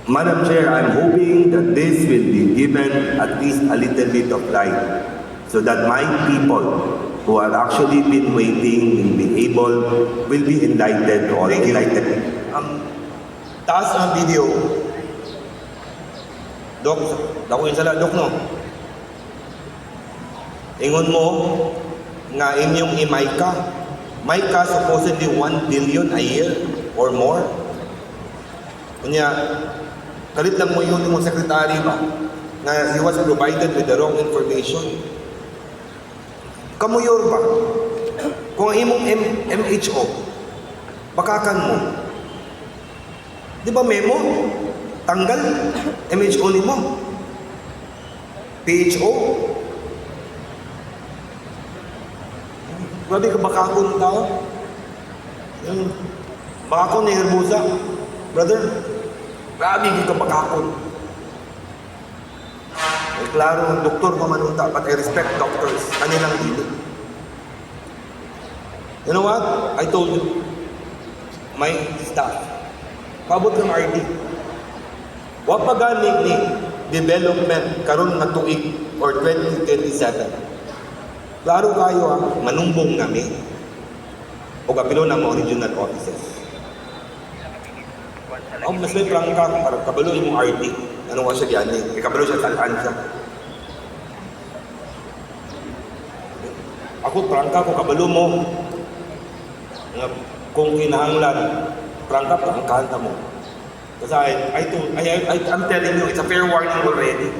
Madam Chair, I'm hoping that this will be given at least a little bit of light so that my people who have actually been waiting will be able, will be enlightened or Thank you. enlightened. Taas ang video. Dok, dako yung sala, Dok, no? Ingon mo nga inyong i-MICA. MICA supposedly 1 billion a year or more. Kunya, kalit lang mo yun yung secretary ba? Nga he was provided with the wrong information. Kamuyor ba? Kung ang imong MHO, bakakan mo. Di ba memo? Tanggal. MHO nimo. PHO. Grabe ka bakakon tao. Yung bakakon ni Hermosa. Brother, grabe ka bakakon. Eh, klaro, doktor pa man unta, but I respect doctors. Kanilang dili. You know what? I told my staff, paabot kang RD. Wa pa gani ni development karon nga tuig or 2027. Klaro kayo ha, manumbong nami. O kapilo na mga regional offices. Ako mas may prangka para kabalo imong RD. Ano nga siya gani? Kabalo siya talaan siya. Ako prangka ko kabalo mo. Nga kung kinahanglan prangka prangkahan ta mo. Kasi I'm telling you, it's a fair warning already.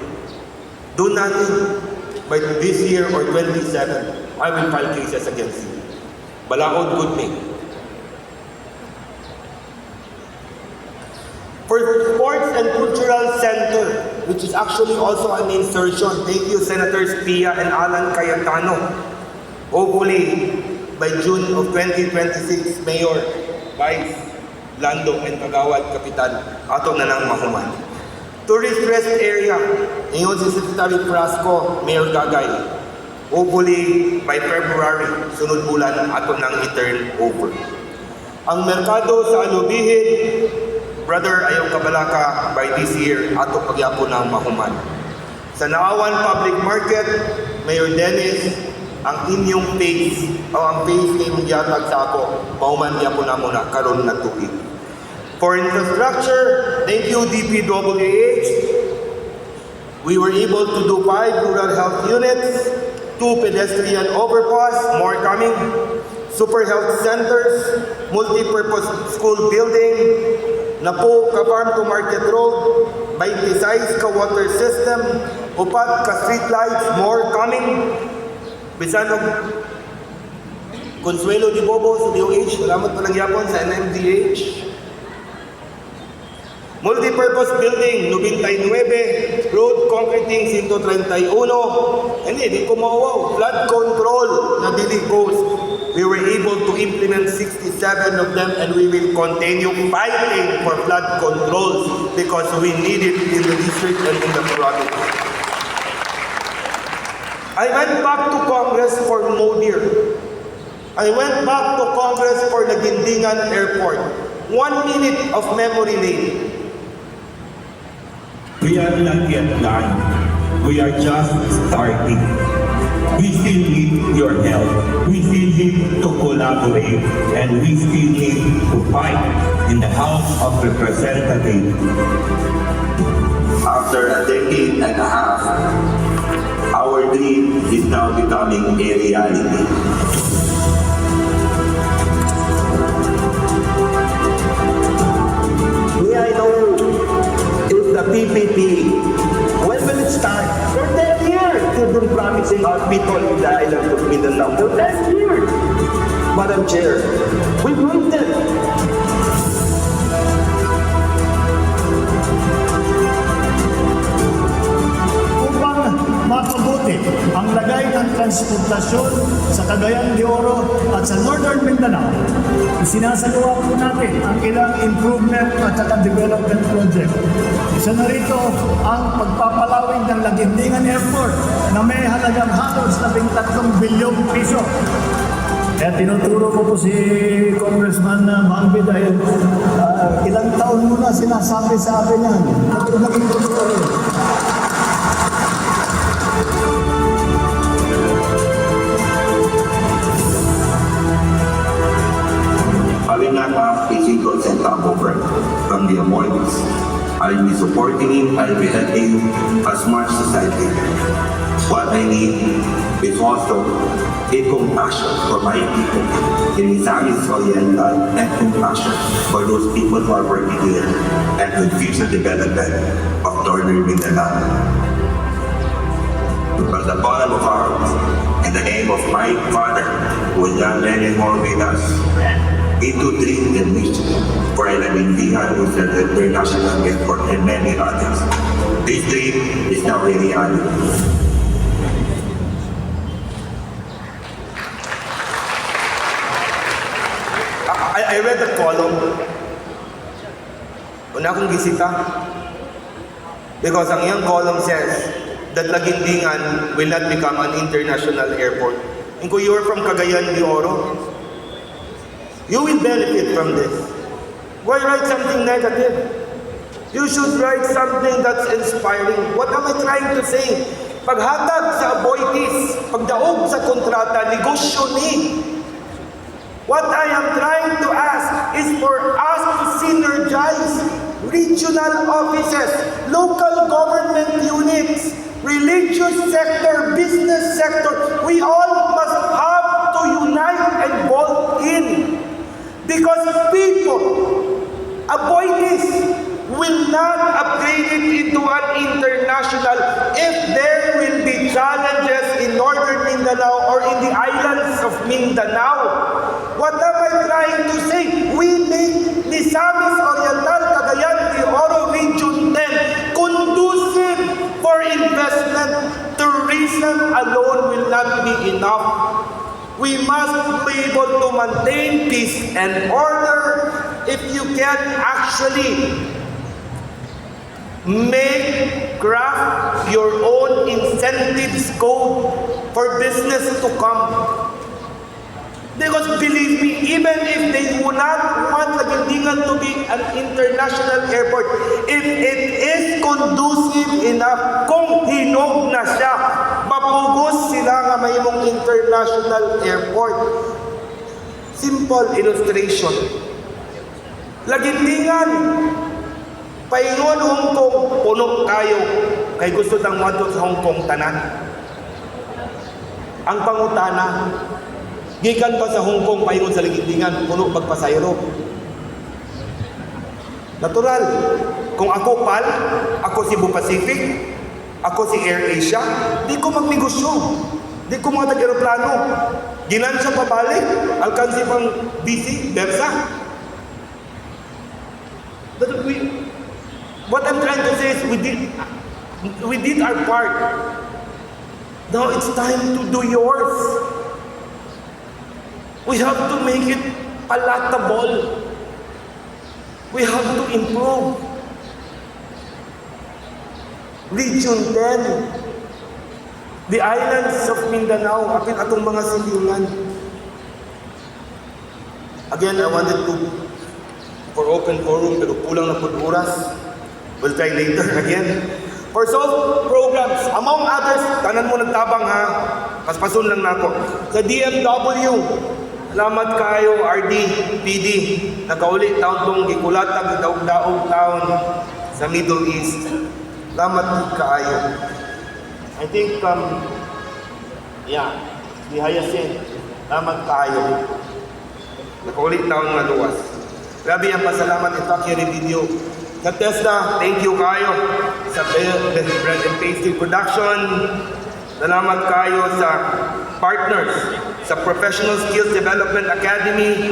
Do nothing by this year or 27, I will file cases against you. Balaod good me. For Sports and Cultural Center, which is actually also an insertion. Thank you, Senators Pia and Alan Cayetano. Hopefully, by June of 2026, Mayor, Vice, Lando, and Kagawad Kapitan, ato na lang mahuman. Tourist rest area, ingon si Secretary Frasco, Mayor Gagay. Hopefully, by February, sunod bulan, ato nang i-turn over. Ang merkado sa Alubijid, brother, ayaw kabalaka, by this year, ato pagyapon ng mahuman. Sa Naawan Public Market, Mayor Dennis, ang inyong face, o ang face na imong gihatag sa ako, mahuman gyapon na mo na karon na tuig. For infrastructure, thank you DPWH. We were able to do 5 rural health units, 2 pedestrian overpass, more coming, super health centers, multi-purpose school building, napo ka farm to market road, 26 ka water system, upat ka street lights, more coming. Bisan og Consuelo Di Bobo sa DOH, salamat pa lang yapon sa NMDH. Multipurpose building, 99. Road concreting, 131. Hindi, di ko mauwaw. Flood control na dili goes. We were able to implement 67 of them and we will continue fighting for flood controls because we need it in the district and in the province. I went back to Congress for Modir. I went back to Congress for Laguindingan Airport. 1 minute of memory lane. We are not yet done. We are just starting. We still need your help. We still need to collaborate and we still need to fight in the House of Representatives. After a decade and a half, our dream is now becoming a reality. May I know if the PPP, when will it start? For 10 years, they've been promising our people in the island of Mindanao. For 10 years! Madam Chair, we've waited. Upang mapabuti ang lagay ng transportasyon sa Cagayan de Oro at sa Northern Mindanao, isinasagawa po natin ang ilang improvement at saka development project. Isa na rito ang pagpapalawig ng Laguindingan Airport na may halagang halos 13 bilyong piso. Kaya tinuturo ko po si Congressman Bambi dahil ilang taon mo na sinasabi sa akin yan. Naging totoo rin. I will not ask a single centavo from the Aboitiz. I will be supporting him, I will be helping him as much as I can. What I need is also a compassion for my people in Misamis Oriental and compassion for those people who are working here and for the future development of Northern Mindanao. From the bottom of our hearts, in the name of my father, who is not anymore with us, we too dream and wish for an Laguindingan with an international airport and many others. This dream is now a reality. I read the column. Una akong gisita. Because ang iyang column says that Laguindingan will not become an international airport. And kung you are from Cagayan de Oro, you will benefit from this. Why write something negative? You should write something that's inspiring. What am I trying to say? Paghatag sa Aboitiz, pagdaog sa kontrata, negosyo ni. What I am trying to ask is for us to synergize regional offices, local government units, religious sector, business sector. We all must have to unite and bolt in. Because people, Aboitiz, will not upgrade it into an international if there will be challenges in Northern Mindanao or in the islands of Mindanao. What am I trying to say? We make Misamis Oriental, Cagayan de Oro Region 10 conducive for investment. Tourism alone will not be enough. We must be able to maintain peace and order. If you can actually make, craft your own incentives code for business to come. Because believe me, even if they do not want Laguindingan to be an international airport, if it is conducive enough, kung hinog na siya, mapugos sila nga mahimong international airport. Simple illustration. Laguindingan, paingon Hong Kong, puno kayo. Kay gusto tang moadto sa Hong Kong tanan. Ang pangutana, gikan pa sa Hong Kong paingon sa Laguindingan, puno pagpasayro. Natural. Kung ako PAL, ako Cebu Pacific, ako si Air Asia, di ko magnegosyo. Di ko mga tag-aeroplano. Ginansya pabalik, alkansi pang busy, Bersa. That we, What I'm trying to say is we did our part. Now it's time to do yours. We have to make it palatable. We have to improve. Region 10, the islands of Mindanao, apil atong mga silingan. Again, I wanted to for open forum, pero kulang na pud oras. We'll try later again. For soft programs, among others, tanan mo nagtabang ha, paspason lang nako. Sa DMW, salamat kayo RD, PD, nakauli taon tong gikulatag, daog-daog taon sa Middle East. Salamat kaayo. I think, yeah, si Hyacinth, salamat kaayo. Nakauli taon nga luwas. Grabe ang pasalamat ito kay video. Sa TESDA, thank you kayo. Sa Best Bread and Pastry Production, salamat kayo sa partners, sa Professional Skills Development Academy,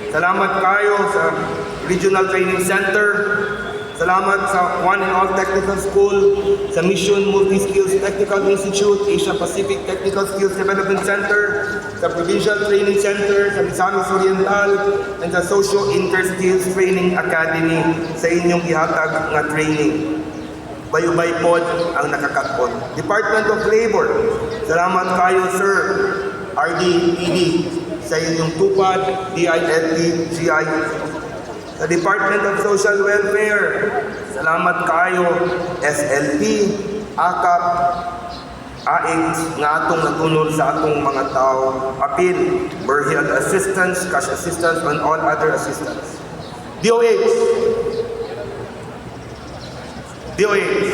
salamat kayo sa Regional Training Center, salamat sa One and All Technical School, sa Mission Multi-Skills Technical Institute, Asia Pacific Technical Skills Development Center, sa Provincial Training Center, sa Misamis Oriental, and sa Socio Inter-Skills Training Academy sa inyong ihatag nga training. Bayubay pod ang nakakaton. Department of Labor, salamat kayo, sir, RD, PD, sa inyong tupad, DILT, GI. Sa Department of Social Welfare, salamat kayo, SLP, AKAP, AICS, nga atong natunol sa atong mga tao, apil, burial assistance, cash assistance, and all other assistance. DOH, DOH,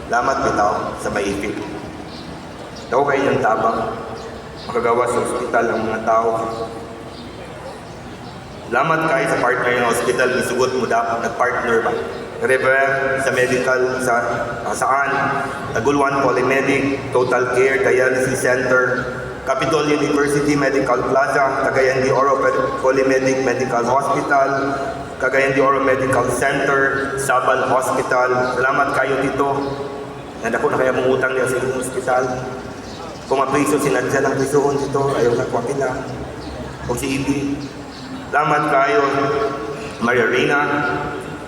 salamat bitaw sa MAIFIP. Daw kayo ng tabang, makagawa sa ospital ang mga tao. Salamat kayo sa partner ng hospital, misugot mo dapat nag-partner ba? Rever sa medical, sa saan, Taguluan Polymedic, Total Care Dialysis Center, Capitol University Medical Plaza, Cagayan de Oro Polymedic Medical Hospital, Cagayan de Oro Medical Center, Sabal Hospital. Salamat kayo dito. Nandako na kaya mungutang niya sa inyong ospital. Kung mapriso, sinadya lang prisuhon dito, ayaw na kuwapila. O si Ibi. Salamat kayo, Maria Reyna,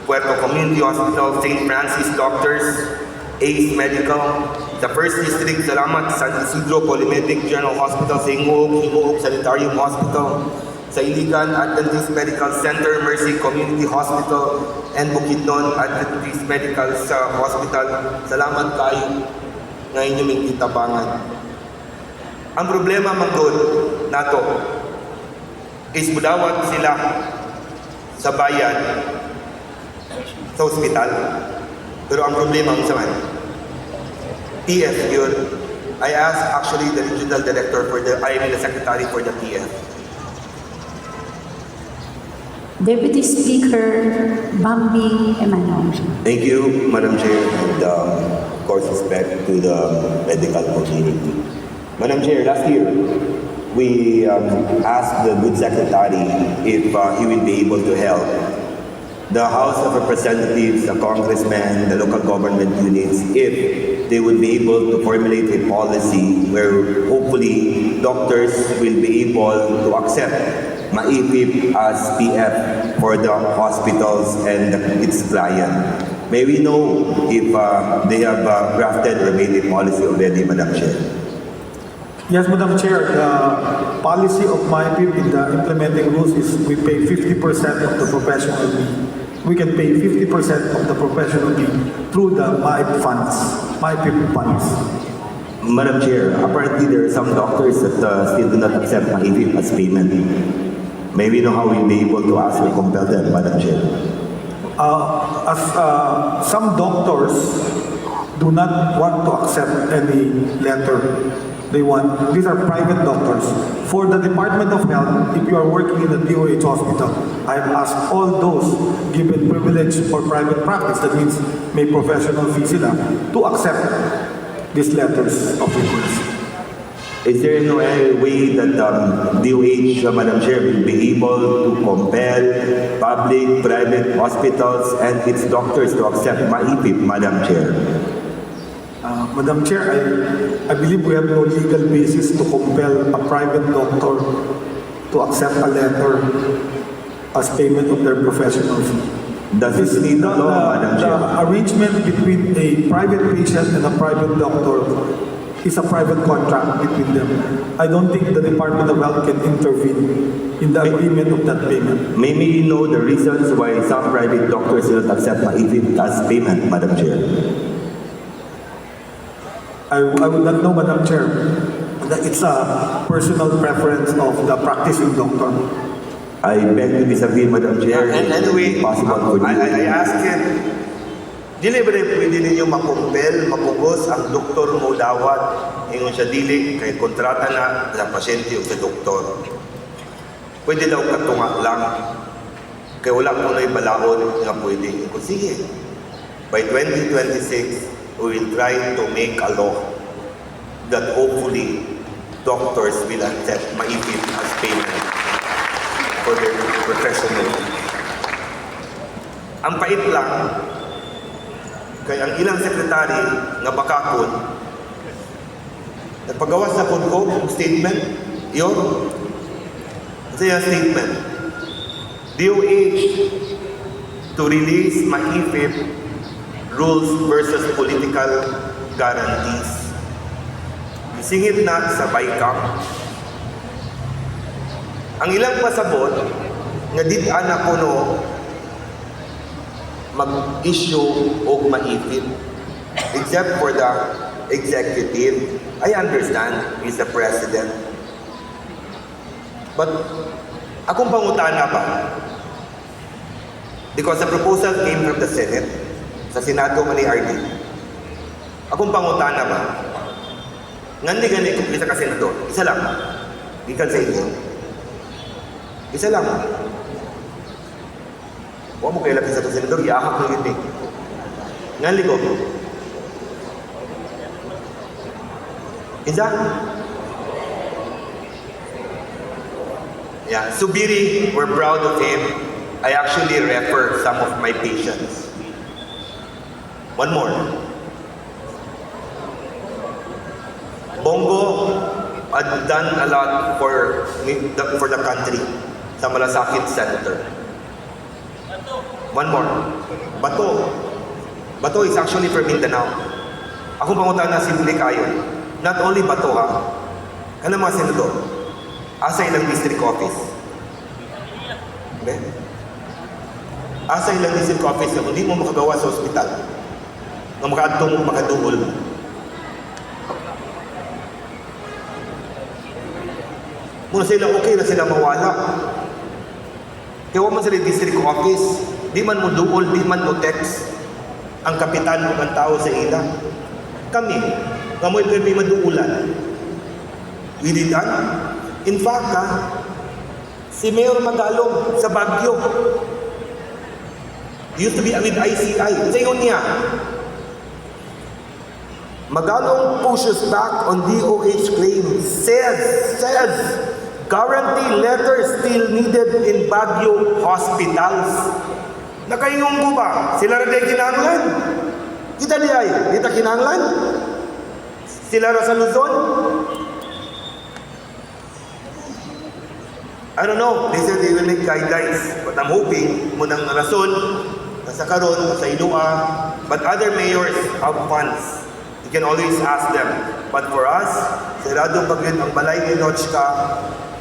Puerto Community Hospital, St. Francis Doctors, Ace Medical, the First District, salamat, San Isidro Polymedic General Hospital, sa Gingoog, Gingoog Sanitarium Hospital, sa Iligan Adventist Medical Center, Mercy Community Hospital, and Bukidnon Adventist Medical sa Hospital. Salamat kayo nga inyong gitabangan. Ang problema manggod nato is budawat sila sa bayan sa ospital. Pero ang problema unsa man? PF yun. I asked actually the regional director for the, I mean, the secretary for the PF. Deputy Speaker Bambi Emano. Thank you, Madam Chair, and of course, respect to the medical community. Madam Chair, last year, we asked the good secretary if he would be able to help the House of Representatives, the congressmen, the local government units, if they would be able to formulate a policy where hopefully doctors will be able to accept MAIFIP as PF for the hospitals and its client. May we know if they have drafted or made a policy already, Madam Chair? Yes, Madam Chair, the policy of MAIFIP in the implementing rules is we pay 50% of the professional fee. We can pay 50% of the professional fee through the MAIP funds, MAIFIP funds. Madam Chair, apparently there are some doctors that still do not accept MAIFIP as payment. May we know how we'll be able to ask or compel them, Madam Chair? As some doctors do not want to accept any letter. They want, these are private doctors. For the Department of Health, if you are working in a DOH hospital, I have asked all those given privilege for private practice, that means may professional fee sila, to accept these letters of request. Is there no any way that DOH, Madam Chair, will be able to compel public, private hospitals and its doctors to accept MAIFIP, Madam Chair? Madam Chair, I believe we have no legal basis to compel a private doctor to accept a letter as payment of their professional fee. Does it need a law, Madam Chair? The arrangement between a private patient and a private doctor is a private contract between them. I don't think the Department of Health can intervene in the agreement of that payment. May we know the reasons why some private doctors do not accept MAIFIP as payment, Madam Chair? I would not know, Madam Chair. That it's a personal preference of the practicing doctor. I beg to disagree, Madam Chair. And anyway, It is possible for I ask him, dili ba rin pwede ninyo makumpel, mapugos ang doktor mo dawat? Ingon siya, dili, kay kontrata na sa pasyente o sa doktor. Pwede daw katunga lang. Kay wala ko na'y balaod nga pwede. Ingon, sige. By 2026, we will try to make a law that hopefully doctors will accept MAIFIP as payment for their professional. Ang pait lang, kay ang ilang sekretary nga bakakon, nagpagawas na pud ko og statement, yun. Kasi yung statement, DOH to release MAIFIP rules versus political guarantees. Isingit na sa BICAM. Ang ilang pasabot, nga did-an na kuno mag-issue og MAIFIP except for the executive. I understand he's the president. But akong pangutana pa, because the proposal came from the Senate, sa Senado man ni RD. Akong pangutana ba, nganong gani kung isa ka senador, isa lang, gikan sa inyo. Isa lang. Wa mo kaila sa senador, giahak na yun eh. Nganong ko. Isa? Yeah, Zubiri, we're proud of him. I actually refer some of my patients. One more. Bong Go had done a lot for the country sa Malasakit Center. One more. Bato. Bato is actually from Mindanao. Akong pangutana, simple kayo. Not only Bato ha, kanang mga senador, asa ilang district office? Okay? Asa ilang district office na hindi mo makagawa sa ospital, nga makaadto mo, makaduol mo. Muna sila, okay na sila mawala. Kaya wa man sila district office, di man mo duol, di man mo text ang kapitan o ang tao sa ila. Kami, kamoy pwede maduulan. We did that. In fact, ha, si Mayor Magalong sa Baguio, used to be with ICI. Sa ingon niya, Magalong pushes back on DOH claim, says, guarantee letters still needed in Baguio hospitals. Nakaingon ko ba? Sila ra day kinahanglan? Kita di ay, di ta kinahanglan? Sila ra sa Luzon? I don't know. They said they will make guidelines. But I'm hoping, munang rason, nasa karon, sa Ilua, but other mayors have funds. You can always ask them. But for us, sarado pa gyud ang balay ni Notchka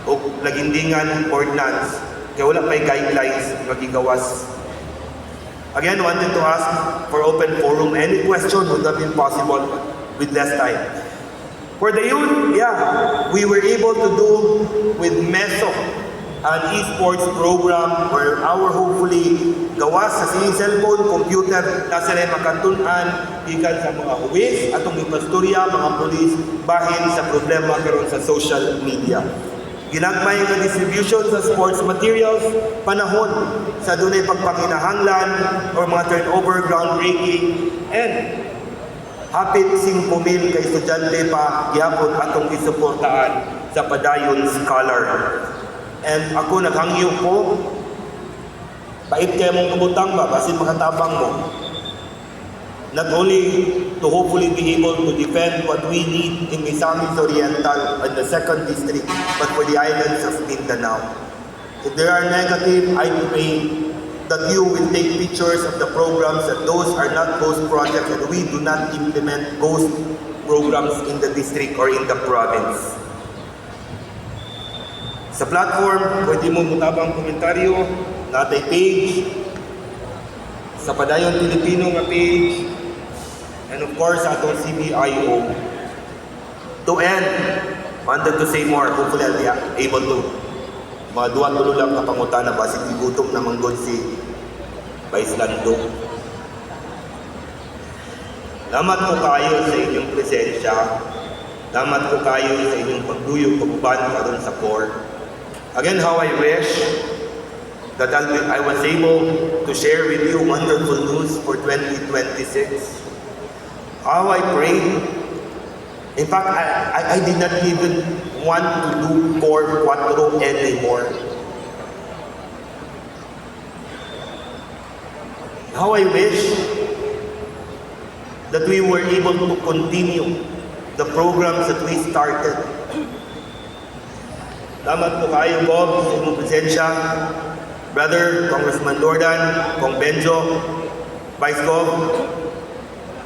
o Lagindingan ordinance. Kaya wala pa'y guidelines magigawas. Again, wanted to ask for open forum. Any question would have been possible with less time. For the youth, yeah, we were able to do with MESO, an esports program where our hopefully gawas sa siyang cellphone, computer, na sila makatun-an, gikan sa mga huwis, atong ipastorya, mga polis, bahin sa problema karon sa social media. Ginagmay nga distribution sa sports materials, panahon sa dunay pagpanginahanglan or mga turnover, groundbreaking, and Hapit 5,000 ka estudyante pa gihapon atong isuportaan sa Padayon Scholar. And ako naghangyo ko, pait kaayo mong kabutang ba, basin makatabang mo. Not only to hopefully be able to defend what we need in Misamis Oriental and the second district, but for the islands of Mindanao. If there are negative, I pray that you will take pictures of the programs, that those are not ghost projects and we do not implement ghost programs in the district or in the province. Sa platform, pwede mo mutabang komentaryo, naa tay page, sa Padayon Pilipino nga page, and of course, atong CBIO. To end, wanted to say more, hopefully I'll be able to. Mga duha tulo lang ka pangutana, basin gigutom na manggod si Vice Lando. Salamat po kaayo sa inyong presensya. Salamat po kaayo sa inyong pagduyog pag-uban karon sa core. Again, how I wish that I was able to share with you wonderful news for 2026. How I pray. In fact, I did not even want to do Core 4 anymore. How I wish that we were able to continue the programs that we started. Salamat po kaayo, Bob, sa imong presensya. Brother, Congressman Jordan, Kong Benjo, Vice Gov,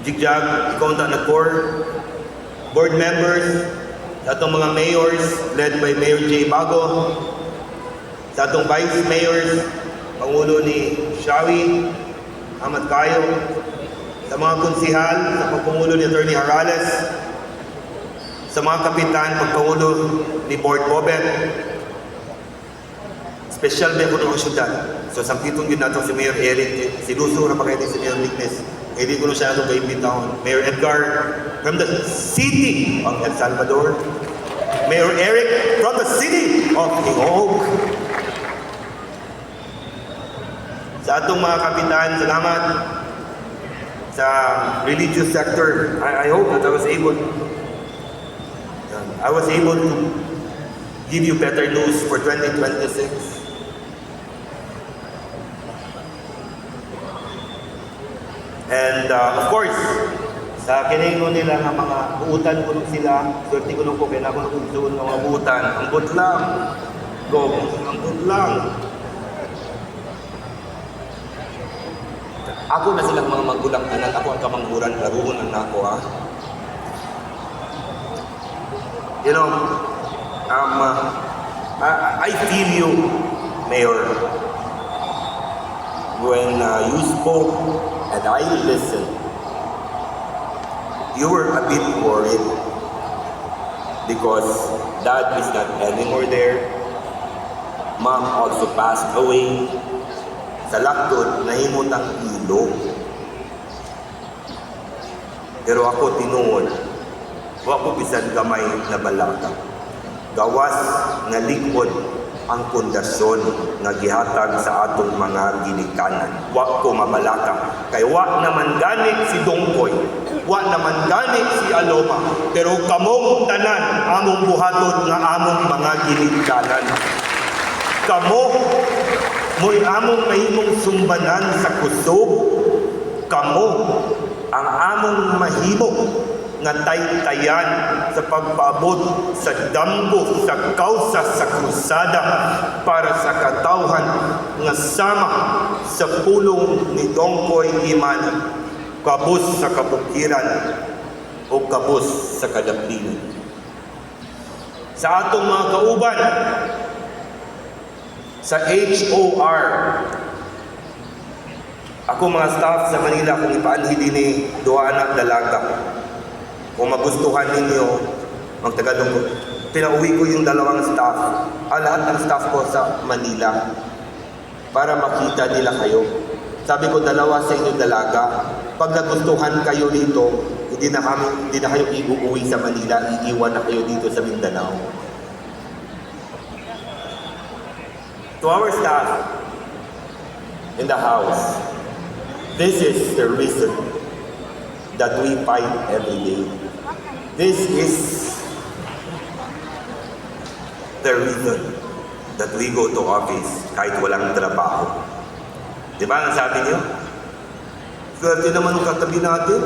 Jigjag, ikaw ang nag-core, board members, sa atong mga mayors, led by Mayor J. Bago, sa atong vice mayors, Pangulo ni Shawi, Ahmad Kayo, sa mga konsihal, sa pagpangulo ni Attorney Harales, sa mga kapitan, pagpangulo ni Board Bobet. Special ba ko ng syudad. So, sampiton yun nato si Mayor Eric, si Luso na pa kayo si Mayor Lignes. Kaya di ko na siya atong kaimbitahon. Mayor Edgar from the city of El Salvador. Mayor Eric from the city of Gingoog. Sa atong mga kapitan, salamat. Sa religious sector, I hope that I was able to give you better news for 2026. And of course, sa kiningon nila nga mga buutan kuno sila, swerte kuno ko kay na kuno kong suon nga mga buutan. Ambot lang. Go, ambot lang. Ako na silang mga magulang tanan, ako ang kamanghuran, laruon ang nako ah. I feel you, Mayor, when you spoke and I listened, you were a bit worried because Dad is not anymore there. Mom also passed away. Sa laktod, nahimot ang ilo. Pero ako tinuod, wa ko bisan gamay na balaka. Gawas nga likod ang pundasyon nga gihatag sa atong mga ginikanan. Wa ko mabalaka. Kay wa naman gani si Dongkoy, wa naman gani si Aloma, pero kamong tanan among buhaton nga among mga ginikanan. Kamo mo'y among mahimong sumbanan sa kusog. Kamo ang among mahimo nga taytayan sa pagpaabot sa damgo, sa kausa, sa krusada para sa katawhan nga sama sa pulong ni Dongkoy Iman, kabus sa kabukiran o kabus sa kadaplinan. Sa atong mga kauban sa HOR, ako mga staff sa Manila, kung ipaanhi din ni duha na dalaga. Kung magustuhan ninyo, magtagalog ko. Pinauwi ko yung dalawang staff, lahat ng staff ko sa Manila, para makita nila kayo. Sabi ko, dalawa sa inyo dalaga. Pag nagustuhan kayo dito, hindi na kayo iuuwi sa Manila, iiwan na kayo dito sa Mindanao. To our staff in the house, this is the reason that we fight every day. This is the reason that we go to office kahit walang trabaho. Di ba ang sabi niyo? Swerte naman ng katabi natin.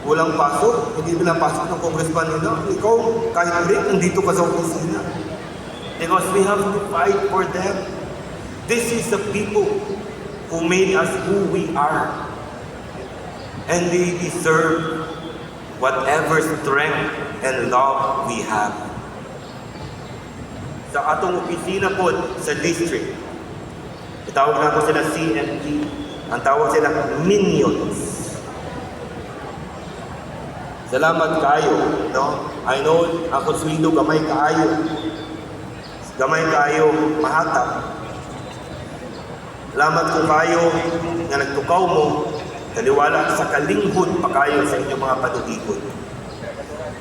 Walang pasok. Hindi pinapasok ng congressman nila. Ikaw, kahit break, nandito ka sa opisina. Because we have to fight for them. This is the people who made us who we are. And they deserve whatever strength and love we have. Sa atong opisina po sa district, itawag na ko sila CMT. Ang tawag sila minions. Salamat kayo, no? I know ako sweldo gamay kaayo. Gamay kaayo mahatag. Salamat ko kayo nga nagtukaw mo, taliwala sa kalinghod pa kayo sa inyong mga panuigod.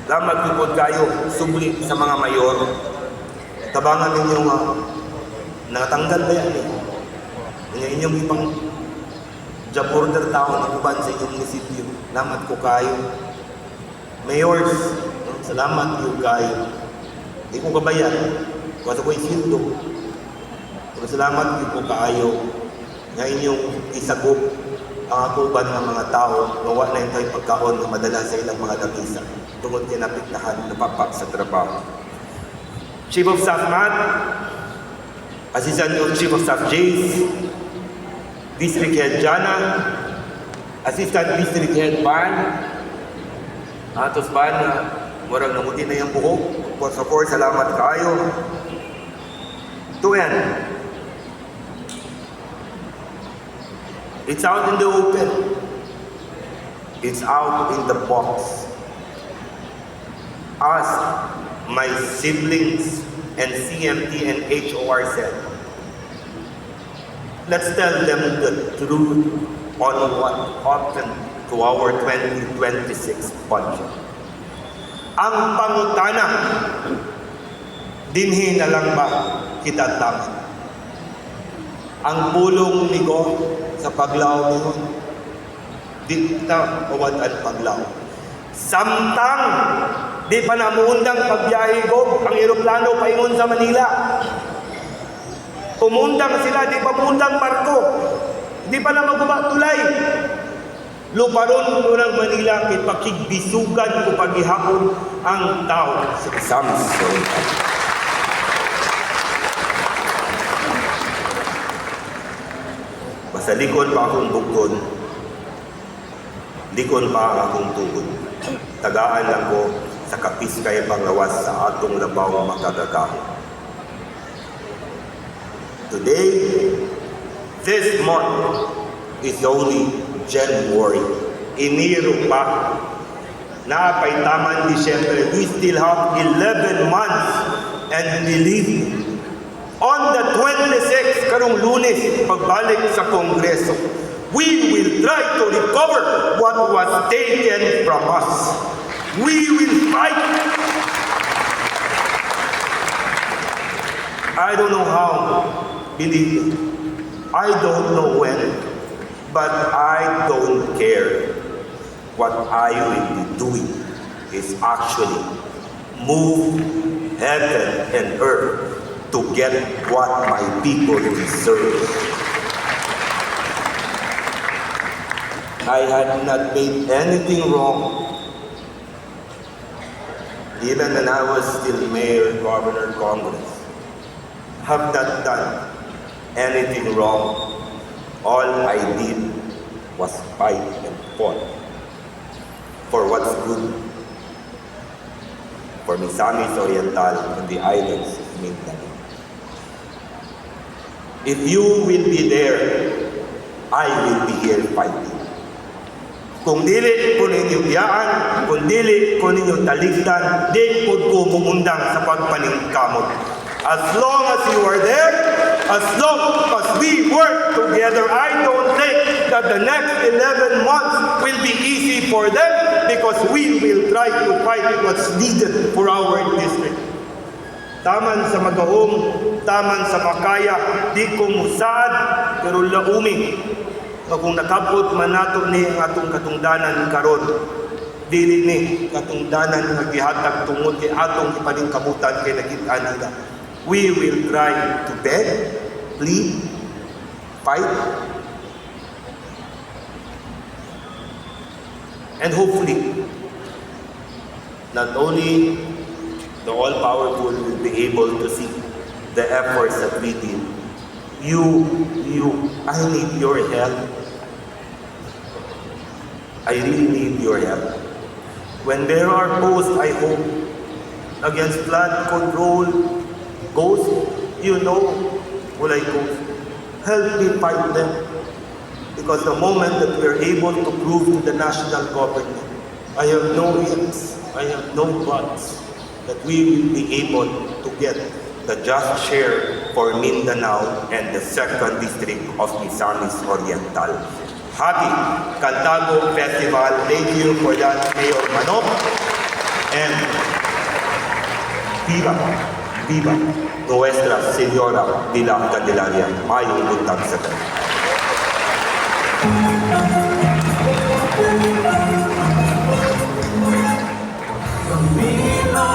Salamat ko pod kayo subli sa mga mayor. Tabangan ninyo nga natanggal ba yan eh. Inyong inyong ibang job order tao na uban sa inyong munisipyo. Salamat ko kayo. Mayors, no? Salamat yung kayo. Di ko kabayan. Wala ko sweldo. Pero salamat yung ko kaayo nga inyong isagop ang akuban ng mga tao nga wa na yung pagkaon nga madala sa ilang mga lamisa tungod kay napiktahan napapak sa trabaho. Chief of Staff Matt, Assistant Chief of Staff Jace, District Head Jana, Assistant District Head Ban, Atos Ban, murag namuti na yung buhok. For support, salamat kayo. To end, it's out in the open. It's out in the box. Us, my siblings, and CMT and HOR said, let's tell them the truth on what happened to our 2026 budget. Ang pangutana, dinhi na lang ba kita tama? Ang pulong ni Go sa paglaw niyon, di ta mawad-an paglaw. Samtang di pa na muundang pagbiyahe ko ang eroplano paingon sa Manila. Umundang sila, di pa muundang barko. Di pa na maguba tulay. Luparon ko ng Manila kay pakigbisugan ko pagihapon ang tao sa Samson. Basta likon pa akong bukton, likon pa ang akong tuhod. Tagaan lang ko sa kapiskay panglawas sa atong labaw makagagaho. Today, this month is only January. Enero pa. Naapay taman Disyembre. We still have 11 months. And believe me, on the 26th, karong Lunes, pagbalik sa Kongreso, we will try to recover what was taken from us. We will fight. I don't know how, believe me. I don't know when, but I don't care. What I will be doing is actually move heaven and earth to get what my people deserve. I had not made anything wrong. Even when I was still mayor, governor, Congress, have not done anything wrong. All I did was fight and fought for what's good for Misamis Oriental and the islands of Mindanao. If you will be there, I will be here fighting. Kung dili ko ninyo biyaan, kung dili ko ninyo taligdan, di po ko mumundang sa pagpaningkamot. As long as you are there, as long as we work together, I don't think that the next 11 months will be easy for them because we will try to fight what's needed for our district. Taman sa magahom, taman sa makaya, di ko musaad, pero laumi. Nga kung nakabot man nato ni ang atong katungdanan karon, Dili ni katungdanan nga gihatag tungod kay atong ipaningkamutan kay nakita nila. We will try to beg, plead, fight, and hopefully, not only the all-powerful will be able to see the efforts that we did. You, I need your help. I really need your help. When there are posts, I hope, against flood control, ghosts, walay ghost. Help me fight them. Because the moment that we are able to prove to the national government, I have no ifs, I have no buts, that we will be able to get the just share for Mindanao and the second district of Misamis Oriental. Happy Cantago Festival. Thank you for that, Mayor Manok. And viva, viva Nuestra Señora de la Candelaria. Maayong buntag sa tanan. Bambino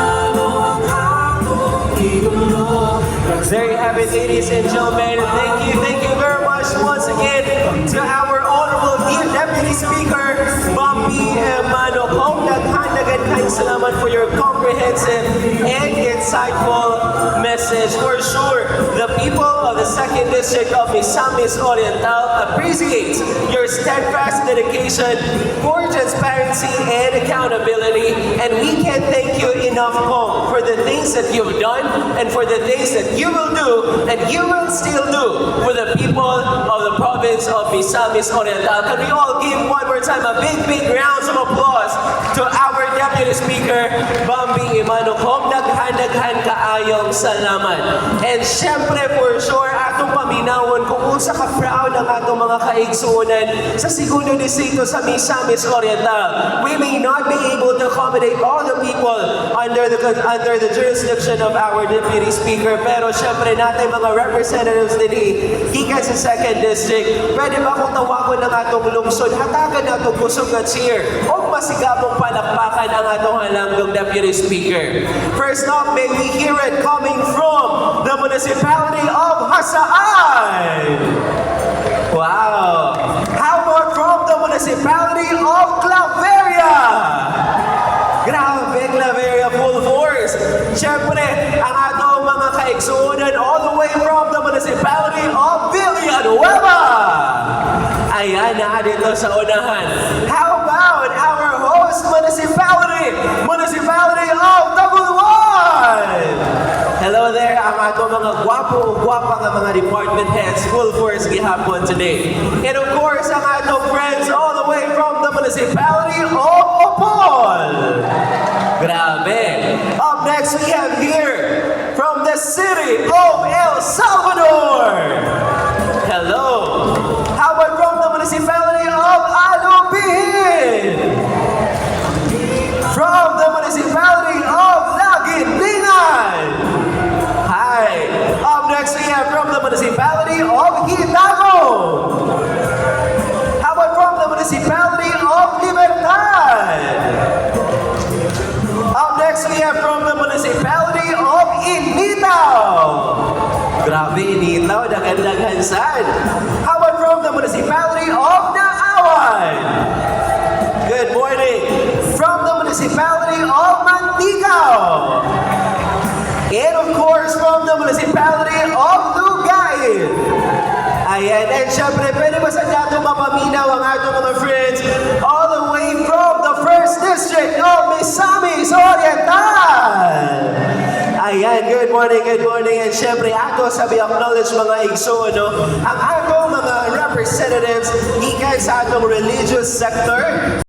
ang atong idolo. There you have it, ladies and gentlemen. Thank you very much once again to our honorable dear Deputy Speaker, Bambi Emano. Kong daghan daghan kayong salamat for your comprehensive and insightful message. For sure, the people of the 2nd District of Misamis Oriental appreciate your steadfast dedication for transparency and accountability. And we can't thank you enough, Kong, for the things that you've done and for the things that you will do and you will still do for the people of the province of Misamis Oriental. Can we all give one more time a big, big round of applause to our Deputy Speaker, Bambi Emano. Kong, daghan, daghan kaayong salamat. And syempre, for sure, atong paminawon kung unsa ka proud ang atong mga kaigsuonan sa segundo distrito sa Misamis Oriental. We may not be able to accommodate all the people under the jurisdiction of our Deputy Speaker, pero syempre naa tay mga representatives dinhi gikan sa second district. Pwede ba kung tawagon ng atong lungsod, hatagan natong kusog nga cheer o masigabong palakpakan ang atong halanggong Deputy Speaker? First off, may we hear it coming from the municipality of Jasaan. Wow! How about from the municipality of Claveria? Grabe, Claveria full force. Siyempre, ang atong mga kaigsuonan all the way from the municipality of Villanueva. Ayan na dito sa unahan. How about our host municipality, Municipality of Tagoloan? Hello there, ang atong mga gwapo o gwapa nga mga department heads full force gihapon today. And of course, ang atong friends all the way from the municipality of Opol. Grabe. Up next, we have here from the city of El Salvador. Hello. How about from the municipality of Alubihin? From the municipality of Laguindingan. Hi. Up next, we have from the municipality of Hidalgo. How about from the municipality of Libertad? Up next, we have from the municipality of Initao. Grabe, Initao, daghan-daghan sad. How about from the municipality of Naawan? Good morning. From the municipality of Manticao. And of course, from the municipality of Lugaid. Ayan, and syempre, pwede ba sa nato mapaminaw ang atong mga friends all the way from the first district of Misamis Oriental? Ayan, good morning, good morning. And syempre, ato sa acknowledge, mga igsoon, no? Ang atong mga representatives gikan sa atong religious sector.